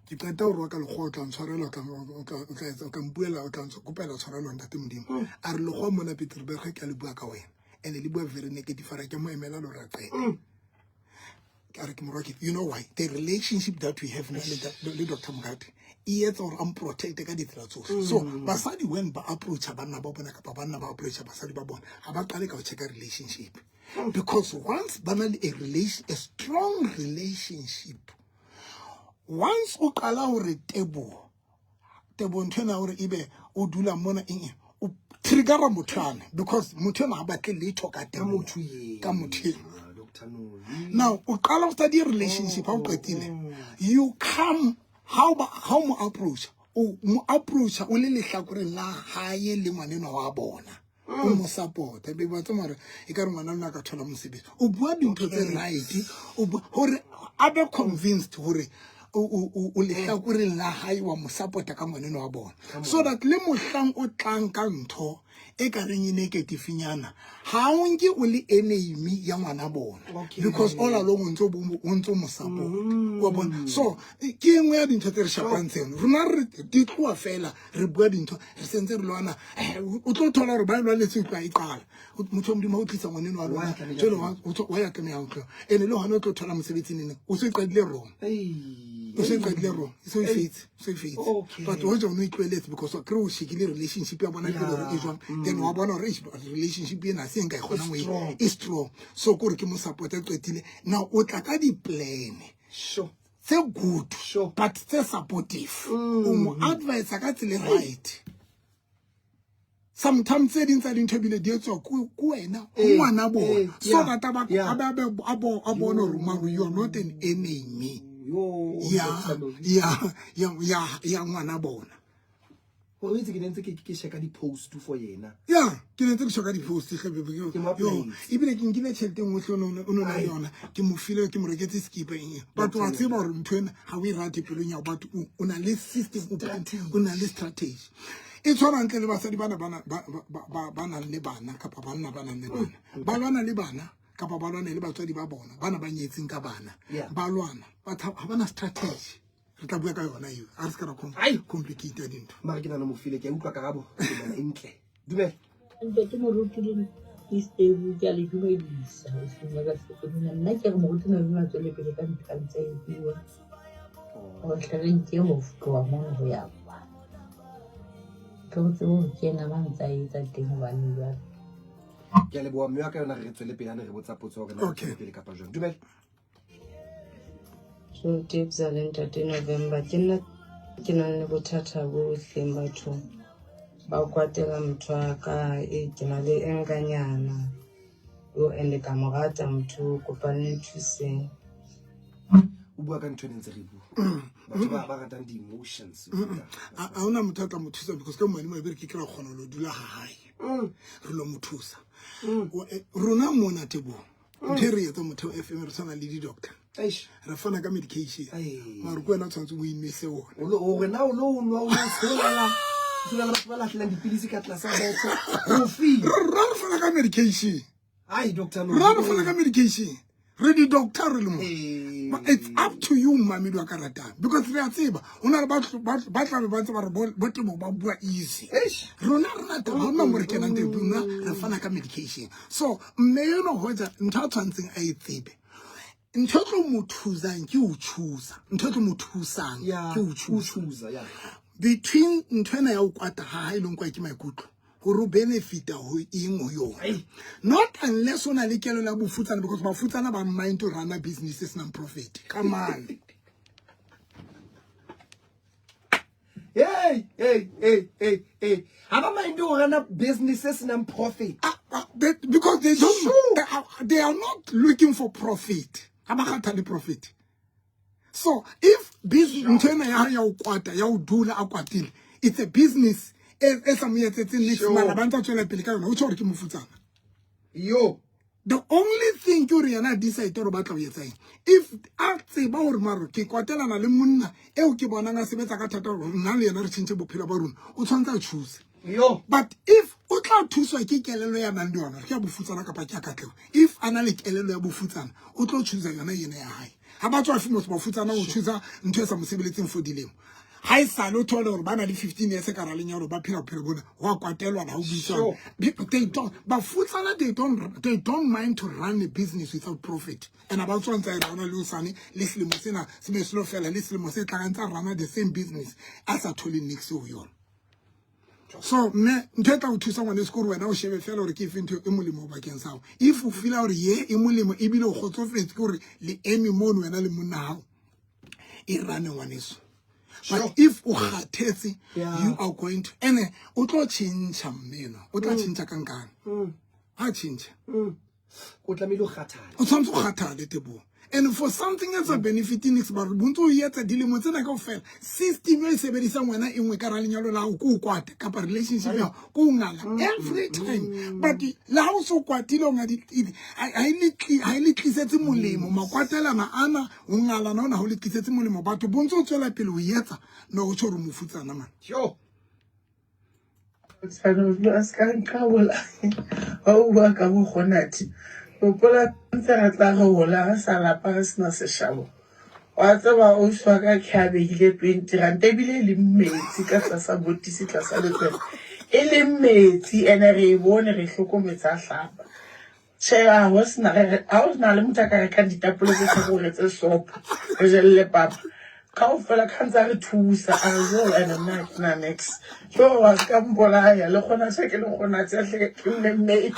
ke qeta ho rwaka lekgowa, o tla ntshwarela, o tla, o tla, o tla etsa, o tla mpuela, o tla kopela tshwarelo ntate Modimo. A re lekgowa mona Peterberg ke a le bua ka wena, and le bua very negative, a re ke mo emela le hore a qete. Ka re ke morwa ke, you know why? The relationship that we have le Doctor Mokadi e etsa hore a mprotecte ka ditsela tsohle. So basadi when ba approacha banna ba bona kapa banna ba approacha basadi ba bona, ha ba qale ka ho checka relationship. Because once ba na le a relation, a strong relationship, once o qala hore Teboho, Teboho ntho ena hore ebe o dula mona eng eng, o triggera motho ane, because motho ena ha batle letho ka Ka Teboho. motho eo. Ka motho eo. Now o qala o study relationship ha o qetile. You come how ba how mo approach o mo approach o le lehlakoreng la hae le ngwanenwa wa bona. O mo support be ba tsoma re e ka re ngwana lona ka thola mosebetsi. O bua dintho tse right o bua hore a be convinced hore o lehlakoreng la hae wa mo support ka ngwanenwa wa bona. So that le mohlang o tlang ka ntho e ka reng e negative-nyana ha o nke o le enemy ya ngwana bona. Because all along o ntse o mo support. Wa bona? So ke e nngwe ya dintho tse re shapang tseno. Rona re di tloha fela re bua dintho re sentse re lwana. O tlo thola hore ba e lwanetse e tloha e qala. Motho wa Modimo ha o tlisa ngwaneno wa lona, jwale wa ya tlameha ho tloha. Ene le hona o tlo thola mosebetsi neneng. O so e qadile wrong. O so e qadile wrong. So e fetse. So e fetse. But hoja o no itlwaeletse because wa kry o shekile relationship ya bona pele hore e jwang. Then wa bona hore relationship ena ha se e nka e kgonang ho e strong. So ke hore ke mo support qetile. Now o tla ka di-plan. Tse good, but tse supportive. O mo advise ka tsela e right. Sometimes tse ding tsa dintho ebile di etswa ko wena ho ngwana bona. So that a bone hore maro you are not an enemy ya ngwana bona. Hore o itse ke ne ntse ke sheka di-post for yena. Yeah, ke ne ntse ke sheka di-post hle, baby. Ke mo Yo, applies. ebile ke nkile tjhelete e nngwe hle, o no na le yona. Ke mo file, ke mo reketse skipa eng. But wa tseba hore ntho ena ha o e rate pelong ya hao, but o na le system, o na le strategy. E tshwana hantle le basadi bana ba nang le bana kapa banna ba nang le bana. Ba lwana le bana kapa ba lwane le batswadi ba bona, bana ba nyetseng ka bana. Ba lwana, but ha ba na strategy. Re tla bua ka yona eo. Ha re se ka ra complicate dintho. Mara ke nahana mo file, ke a utlwa karabo. Ke nahana e ntle. Dumela. Ntate Moruti le Steve, ke a le dumedisa. Nna ke re Moruti Nobi a tswele pele ka ntho a ntse a e bua. Hore hle re nke ho tloha mono ho ya kwa. Ke re tsebe hore ke ena ba ntse a etsa teng hobane jwale. Ke a leboha mme wa ka yona re tswele pele ha ne re botsa potso hore na re tswele pele kapa jwang. Dumela. So Tebza le Ntate November, ke nna ke nang le bothata bo hleng batho ba kwatela motho wa ka, e ke na le enganyana. Yo and ka mo rata motho, kopa le nthuseng. O bua ka ntho e ne ntse re bua. Batho ba ratang di-emotions. Ha hona motho a tla mo thusa because ka mane mo ebe re ke ke ra kgona ho lo dula ha hae. Re lo mo thusa. Rona mona Teboho, ntho e re etsang Motheo FM re tshwana le di-doctor. Eish. Re fana ka medication. Ai. Mara ke wena o tshwanetse o inwese ona. O lo, o re na o lo nwa, o lo tsholela. O tsholela batho ba lahlelang dipilisi ka tlasa bethe. O file. Re fana ka medication. Ai, Doctor Re fana ka medication. Re di-doctor re le mo. Ee. But it's up to you, mmamedi wa ka ratang. Because re a tseba, ho na le batho ba tla be ba ntse ba re bo Teboho ba bua easy. Eish. Rona re rata, ha hona mo re kenang teng, rona re fana ka medication. So, mme eno hoja ntho a tshwantseng a e tsebe. Ntho e tlo mo thusang ke ho choose. Ntho e tlo mo thusang ke ho choose. Ho choose, yeah. Between ntho ena ya ho kwata ha hae le nkwa ke maikutlo, hore o benefita ho eng ho yona. Ai. Not unless o na le kelello ya bofutsana, because bafutsana ba mind to run a business e senang profit. Come on. Hey, hey, hey, hey, hey. Ha ba mind ho run a business e senang profit. Because they don't, Sure. they are not looking for profit. Ha ba kgathale profit. So if business ntho ena ya ya o kwata, ya o dula a kwatile, it's a business e sa mo etsetseng niks, mara ba ntse a tswela pele ka yona, o tjho hore ke mofutsana. Yo. The only thing ke hore yena a decide hore o batla ho etsa eng. If a tseba hore maro ke kwatelana le monna eo ke bonang a sebetsa ka thata hore nna le yena re tjhentjhe bophelo ba rona, o tshwanetse a choose. Yo. But if o tla thuswa ke kelello ya nang le yona, ke ya bofutsana kapa ke ya katleho, if a na le kelello ya bofutsana, o tlo choose yona ena ya hae. Ha ba tswa motho bafutsana o choose ntho e sa mo sebeletseng for dilemo. Ha e sale o thole hore ba na le 15 years ka ra lenyalo ba phela bophelo bona, ho a kwatelwa ha o buisana. They don't, bafutsana, they don't mind to run a business without profit. And ba tswa ntse rana le osane le selemo sena se be selo fela le selemo se tlang ntse rana the same business a sa thole niks ho yona. So mme ntho e tla o thusa ngwane sekolo wena o shebe fela hore ke efe ntho e molemo bakeng sa hao. If o feel hore ye e molemo ebile o kgotsofetse ke hore le eme mono wena le monna hao, e rane ngwaneso. But if o kgathetse, you are going to, ene o tlo tjhentjha mme enwa, o tla tjhentjha ka nkane. Ha tjhentjha. O tlamehile o kgathale. O tshwanetse o kgathale Teboho. And for something e sa benefit nix but bontse o etsa dilemo tsena kaofela system e sebedisang wena e nngwe ka ra lenyalo la gago ko o kwata kapa relationship ya gago ko o ngala every time but le ha o se o kwatile o ngadi ha e le tlisetse molemo makwatelana ana o ngalana ona ha o le tlisetse molemo batho bontse o tswela pele o etsa no go tjho gore mofutsana man. Sure. Tshwanelo a se ka nqabola ha o bua ka bokgonathi. Hopola ntse re tla re hola re sa lapa re sena seshabo. Wa tseba ausi wa ka ke a behile 20 ranta ebile e leng metsi ka tlasa botisi tlasa letswele. E leng metsi ene re e bone re e hlokometse a hlapa. Tjhe, ha ho sena re ha ho na le motho a ka rekang ditapole tse tharo re etse sopo re jelle papa kaofela ka ntse a re thusa a re jo ene nna ha ke na niks jo wa se ka mpolaya le kgona tjhe ke le kgona tjhe hle ke mmemme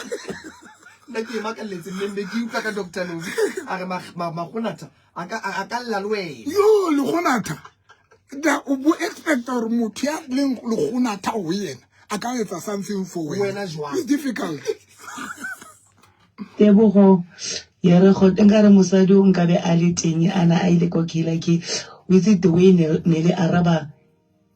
nna ke e makalletse mmemme ke utlwa ka doctor Novi a re magonatha a ka lla le wena yo lekgonatha da o bo expecta gore motho ya leng lekgonatha ho yena a ka etsa something for wena jwang it's difficult Tebogo ya re go nkare mosadi o nkabe a le teng a na a ile kwa Killer K o itse the way ne le araba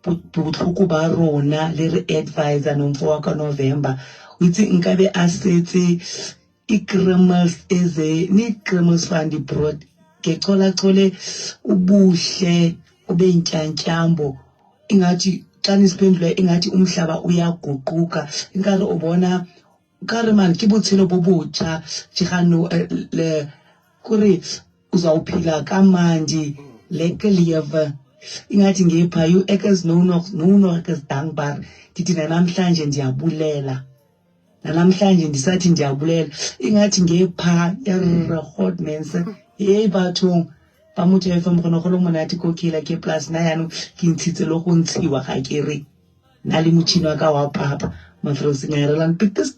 botlhoko ba rona le re advisor nomfo wa ka November o itse nkabe a setse I-Kremels eze nee-Kremels van die brood ngecholachole ubuhle obentyantyambo ingathi xa nisiphendula ingathi umhlaba uyaguquka inkari ubona nkare man ke botshelo bo botjha jegano le kore uzawuphila kamandi lekker lewe ingathi ngepha you ek is nou nog nou nog ek is dankbaar ndithi nanamhlanje ndiyabulela Nanamhlanje ndisathi ndiyabulela ingathi ngepha erre god mense hey bathong ba motho fm go ne go le monate ko kela ke plus na yaanong ke ntshitse le go ntshiwa ga ke re na le motšhini wa ka wa papa mafrosing a relang pick this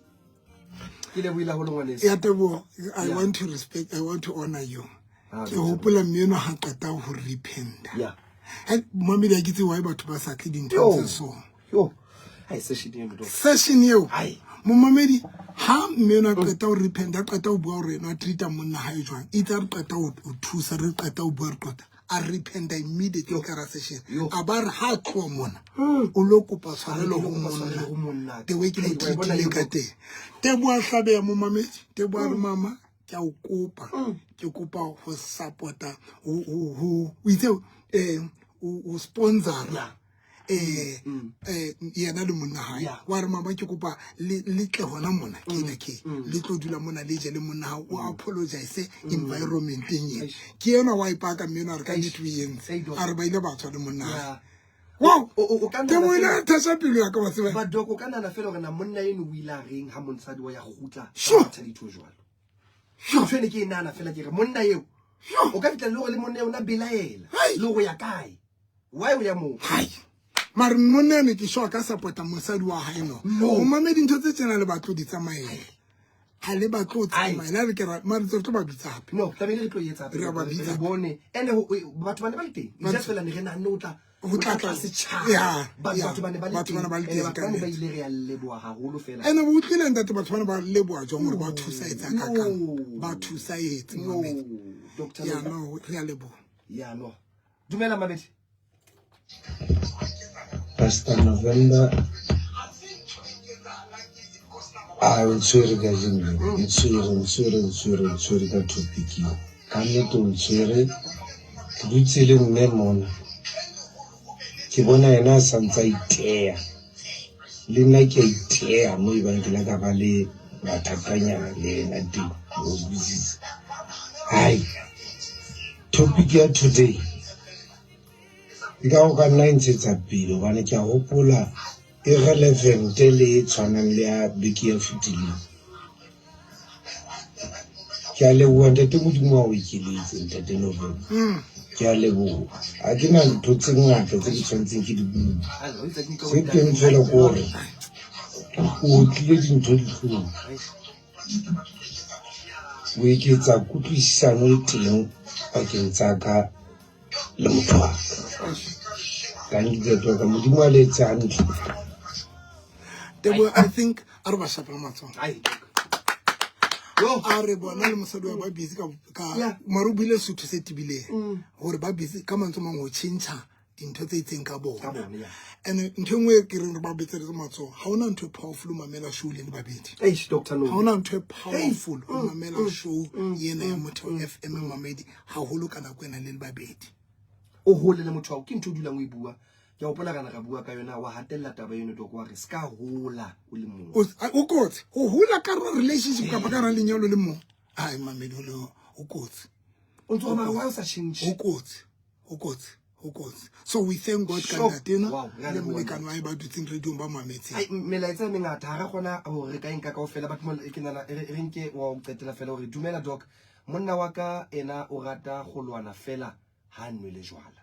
ke lebohile haholo ngwaneso ya tebogo i want to respect i want to honor you ah, ke hopola mme eno ga qeta go repenta yeah mamedi a ke tse why batho ba sa tle dintho tse so yo ai session eo session eo momamedi ha mme eno a qeta go repenta a qeta go bua gore eno a treata monna gae jwang itse a re qeta go thusa re qeta go bua re qeta a repenta immediately ka ra session a ba re ha tloa mona o lo kopa tshwarelo go monna the way ke mo treatile ka teng teboa hlabeya momamedi teboa re mama ke a o kopa ke kopa go support-a o itse um o sponsora um yena le monna gae wa re mama ke kopa le tle gona mona ke na ke le tlo dula mona le je le monna gago o apologize environmenteng ena ke ena wa ipaka mme eno a re ka nnete o entse a re ba ile ba tswa le monna gae wow ke mo ile a thasha pelo ya ka wa tseba but dok o ka nana fela gore na monna eno o ile a reng ha monsadi wa ya gutla Sure. ditho jwalo ntho ene ke e nana fela ke re monna eo o ka fitlhela le gore le monna eo na belaela le go ya kae why o ya moo hai mare monna ene ke sure a ka support-a mosadi wa hae no No. o mamedi ntho tse tsena le batlo di tsamaela ga le batle o tsamaya le a re ke ra mare re tlo ba bitsa gape no tlamehile re tlo e etsa Re a ba bitsa. re bone ene batho ba ne ba le teng it's just fela ne re nahanne o tla Ho tla tla- setšhaba Yeah, But yeah. batho ba ne ba le Batho ba ne ba le teng, ene teng batho ba ne ka ba nnete. ile re a leboha haholo fela ene bo utlwile ntate batho bana ba leboa jwang gore ba thusa etse kakang No. ba thusa etse no mamedi doctor ya Loka. no re a leboha ya no dumela mamedi Pastor November a o ntshwere ka jeno ntshwere ntshwere ntshwere ntshwere ka topic eo ka nnete o ntshwere ke dutse le mme mona ke bona yena a santse a iteya le nna ke a iteya mo e bang ke la ka ba le mathatanyana le ena teng o utlwisisa hai topic ya today E ka go ka nna e ntshetsa pele hobane ke a hopola e relevant le e tshwanang le ya beke e fetileng. Ke a leboha ntate Modimo a o ekeletse ntate November. Ke a leboha. Ha ke na ntho tse ngata tse ke tshwanetseng ke di bue. Se teng fela ke hore o otlile dintho dihlong. O eketsa kutlwisisano e teng pakeng tsa ka le motho wa ka. Tanki ntate wa ka Modimo a le etse hantle. Teboho, I think a re ba shapela matsoho. Ai. A re bona le mosadi wa ba busy ka ka mare o buile Sotho se tebileng mm. gore ba busy ka mantswe mang go tšhentšha dintho tse itseng ka bona and ntho e nngwe e ke reng re ba betseletse matsogo ga ona ntho e powerful o mamela show le le babedi ga ona ntho e powerful o mm, mamela mm, show ena ya Motheo FM mamedi gagolo ka nako ena le le babedi o hole le motho wa ke ntho o dulang o e bua ke a gopola kana ra bua ka yona wa hatelela taba eno doko wa re se ka hola o le mong o kotsi go hola ka ra relationship kapa ka ra lenyalo le mong ai mamedi o le o kotsi o ntse o mara why o sa change o kotsi o kotsi o kotsi so we thank God ka ntatena le molekane wa e ba dutseng radiong ba mametseng ai melaetsa e mengata ha re kgona hore re ka e nka kaofela batho mo ke nana re nke wa o qetela fela hore dumela doc monna wa ka ena o rata go lwana fela ha nwele jwala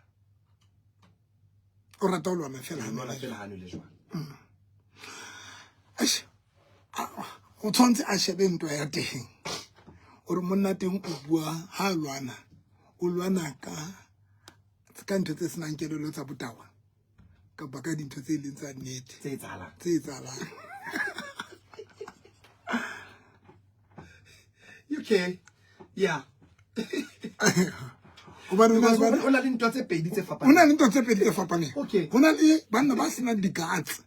o rata go lwana fela ha nwele jwala mm. o tshwanetse a shebe ntwa ya teng gore monna teng o bua ha a lwana o lwana ka ka ntho tse senang kelelo tsa botawa kapa ka dintho tse e leng tsa nnete tse etsahalang tse etsahalang okay yeah hobane o na le ntwa tse pedi tse fapaneng o na le ntwa tse pedi tse fapaneng okay ho na le banna ba senang di-guts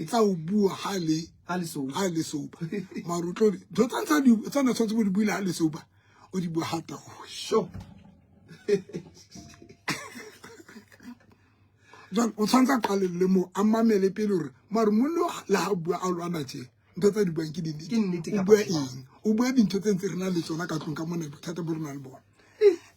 tsa ho bua ha le ha le sober ha le sober mara o tlo ntho tsa tsa na tshwanetse bo di buile ha le sober o di bua ha taoe sure jwale o tshwanetse a qalelle moo a mamele pele gore mare monno le ha bua a lwana tje ntho tsa di buang ke dinnete o bua eng o bua dintho tse ntse re na le tsona ka tlong ka mona bothata bo re na le bona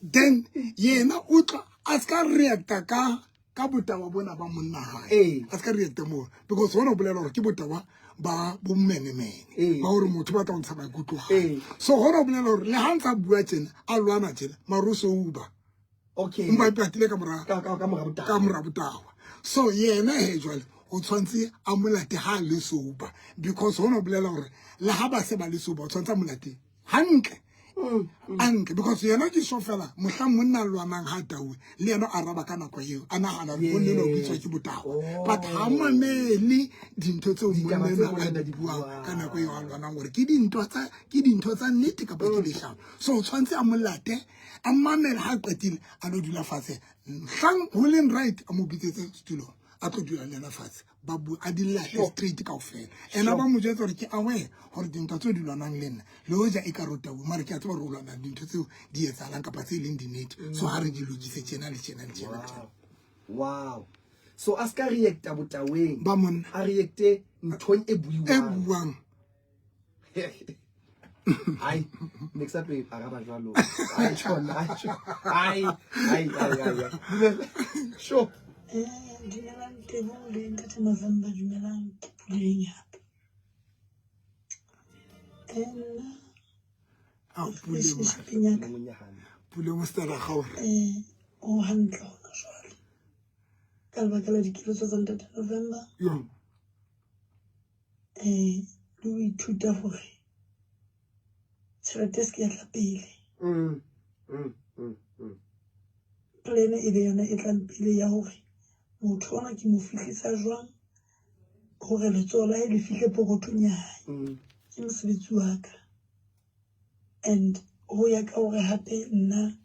then yena o tla a se ka reacta ka ka botawa bona ba monna gae a se ka reacta moo because gona o bolela gore ke botawa ba bomenemene ba gore motho ba tla go ntsha maikutlo gae so gona o bolela gore le ga ntse a bua tsena a lwana tsena mare o se uba okay mpa ipatile ka mora ka mora botawa ka mora botawa so yena he jwale o tshwanetse a molate ha le sober because hona bolela hore le ha ba se ba le sober o tshwanetse a molate hantle hantle because yena ke so fela mohla monna lwanang ha tauwe le yena a araba ka nako eo a nagana gore monna enwa o bitswa ke botawa but ha mamele dintho tseo monna enwa a di buang ka nako eo a lwanang gore ke dintho tsa ke dintho tsa nnete kapa ke leshano so o tshwanetse a molate a mamela ha qetile a lo dula fatshe hlang ho leng right a mo bitsetse setulong a tlo dula le yena fatshe ba bua a di lahle straight kaofela ena ba mo jwetsa gore ke aware gore dintwa tseo di lwanang le nna le hoja e ka rotau mare ke a tseba gore o lwana dintho tseo di etsahalang kapa tse e leng dinete so ha re di lokise tjena le tjena le tjena le tjena wow so a ska reacta botaweng ba monna a reacte nthong e buiwang e buang ai ne ke sa tlo e araba jwalo ai tjhona ai ai ai ai ai sure eh, dumelang tebo le ntate November dumelang ke puleng hape eh, nna relationship ya ka puleng o stara gaore eh o hantle hona jwale ka lebaka la dikeletso tsa ntate November um le ho ithuta hore tjhelete e se ke ya tla pele mm, mm, mm, plan e be yona e tlang pele ya hore motho ona ke mo fihlisa jwang hore letsoho la hae le fihle pokothong ya hae ke mosebetsi wa ka and ho ya ka hore hape nna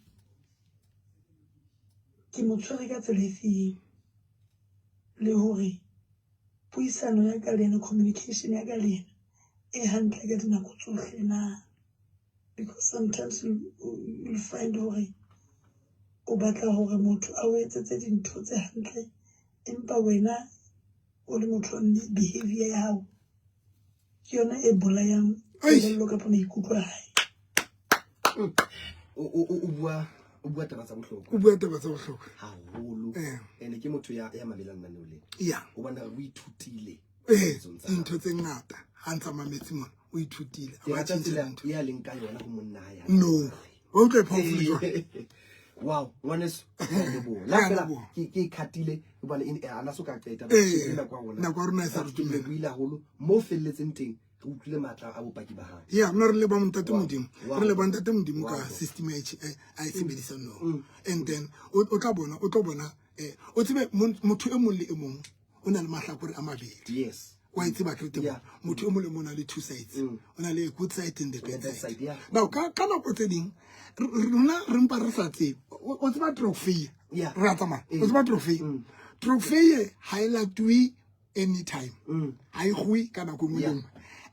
ke mo tshwere ka tsela e feng le hore puisano ya ka le yena communication ya ka le yena e hantle ka dinako tsohle na because sometimes you, you'll find hore o batla hore motho a o etsetse dintho tse hantle empa wena o le motho wa mme behavior ya hao ke yona e bolayang kelello kapa maikutlo a hae o bua o bua taba tsa bohlokwa o bua taba tsa bohlokwa haholo eh. ene ke motho ya ya mamelang lenaneo lena ya o bona o ithutile eh dintho tse ngata ha ntsa mametse mona o ithutile a ba tsela ya leng ka yona ho monna ha ya no wa utlwa powerful jwang wow ngwaneso la fela ke ke khatile hobane ana so ka qeta nako ya rona e sa re dumela buile haholo mo felletseng teng re utlwile matla a bopaki ba hae ya nna re leba ntate modimo re leba ntate modimo ka system a e sebedisang no mm. and then o tla bona o tlo bona eh, o tsebe motho e mong le e mong o na le mahlakore a mabedi yes Wa e tseba krete motho o mong le mong o na le two sides, o na le good side and the bad side. Now ka nako tse ding rona re mpa re sa tsebe. O tseba trophy, re a tsamaya, o tseba trophy, trophy ha e latuwe anytime, ha e goe ka nako nngwe le nngwe,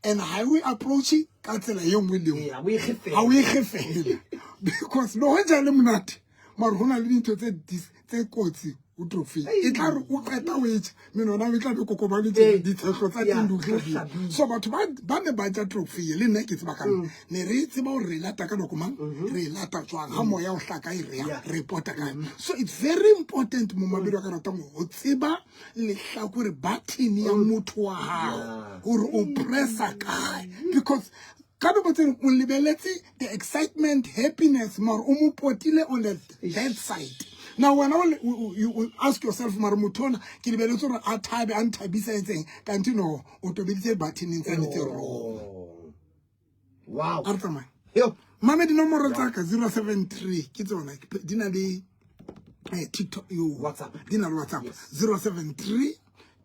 and ha e approach ka tsela e nngwe le nngwe, ha o e kgefela, because le hoja le monate, mare go na le dintho tse kotsi o trophy. E tla re o qeta o etja menona, e tla be kokobaditse, ditshehlo tsa teng di o hlabile. So batho ba ne ba ja trophy, le nna ke tseba ka nna, ne re tseba gore re lata ka nako mang, re lata jwang, ga moya o hlaka e rea re pota kae. So it's very important, momamedi wa ka ratang, go tseba lehlakore button ya motho wa gago gore o pressa kae, because ka nako tse o lebeletse the excitement, happiness, mare o mo potile on the bad side. Now wena you ask yourself, mare motho ona ke lebeletse gore a thabe, a nthabisa etseng, kante no, o tobeditse buttoneng tsane tse wrong. Wow. A re tsamaye. Yo. Mame, dinomoro tsa ka 073 ke tsona, di na le TikTok yo, WhatsApp. Di na le WhatsApp, 073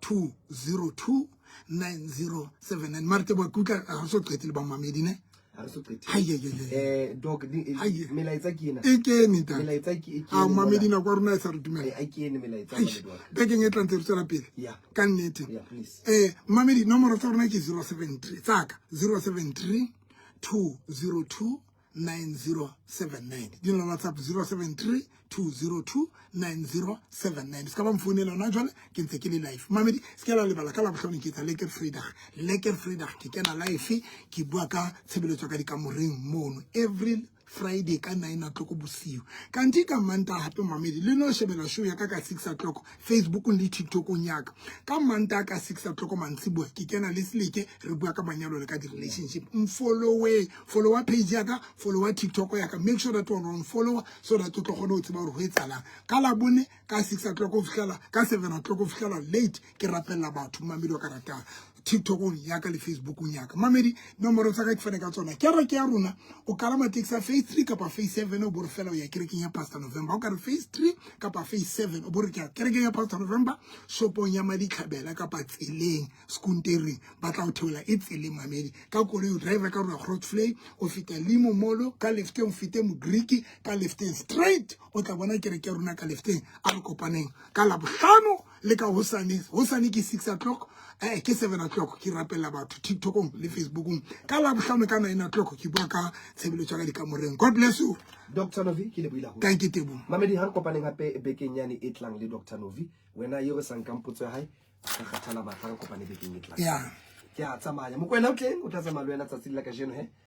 202 9079. Mare tebo ke utlwa ga so qete le bamamedi ne. Ha re so qete. Hai, hai, hai, hai. Doc, Hai. melaetsa ke ena. E kene ta. Melaetsa ke e A kene mamedi mona. nako ya rona e sa re dumela. A kene melaetsa, Ai, mamedi wa ka. bekeng e tlang tse re tswela pele ka nnete. Yeah, please. Mamedi, nomoro tsa rona ke 073 tsaka, 073 202 9079. Di na le WhatsApp, 073 202 9079. Se ka ba mfounela hona jwale, ke ntse ke le live. Mamedi, se ke la lebala, ka Labohlano ke etsa Lekker Vrydag. Lekker Vrydag, ke kena live, ke bua ka tshebeletso ka dikamoreng mono every Friday ka 9 o'clock bosiu. Kanti ka Mantaha hape, mamedi, le no shebela show ya ka ka 6 o'clock Facebookong le TikTokong ya ka. Ka Mantaha ka 6 o'clock mantsiboya ke kena le Seleke, re bua ka manyalo le ka di-relationship. Mfollowe, followa page ya ka, followa TikTok ya ka, make sure that o follow so that o tlo kgone ho tseba hore ho etsahalang. Ka Labone ka 6 o'clock ho fihlela ka 7 o'clock, ho fihlela late, ke rapella batho, mamedi wa ka ratang, TikTokong ya ka le Facebookong ya ka. Mamedi, nomoro tsa ka ke fane ka tsona. Kereke ya rona, o kalama taxi ya phase 3 kapa phase 7, o bore fela o ya kerekeng ya Pastor November. O ka re phase 3 kapa phase 7, o bore ke ya kerekeng ya Pastor November, shopong ya Maditlhabela kapa tseleng Skontering, ba tla o theola e tseleng. Mamedi, ka koloi o driver ka rona Grootvlei, o feta Limo Molo ka lefteng, o fete Mogriki ka lefteng, straight o tla bona kereke ya rona ka lefteng. A re kopaneng ka Labohlano le ka hosane. Hosane ke 6 o'clock, ke 7 o'clock, ke rapella batho TikTokong le Facebookong. Ka Labohlano ka 9 o'clock ke bua ka tshebeletso ya ka dikamoreng. God bless you. Dr Novi, ke lebohile haholo. Thank you, Tebo. Mamedi, ha re kopaneng hape bekeng yane e tlang le Dr Novi. Wena eo re sa nkang potso ya hae, ka kgathala matla, re kopane bekeng e tlang. Ke a tsamaya, Mokwena o tleng, o tla tsamaya le wena tsatsing la kajeno he.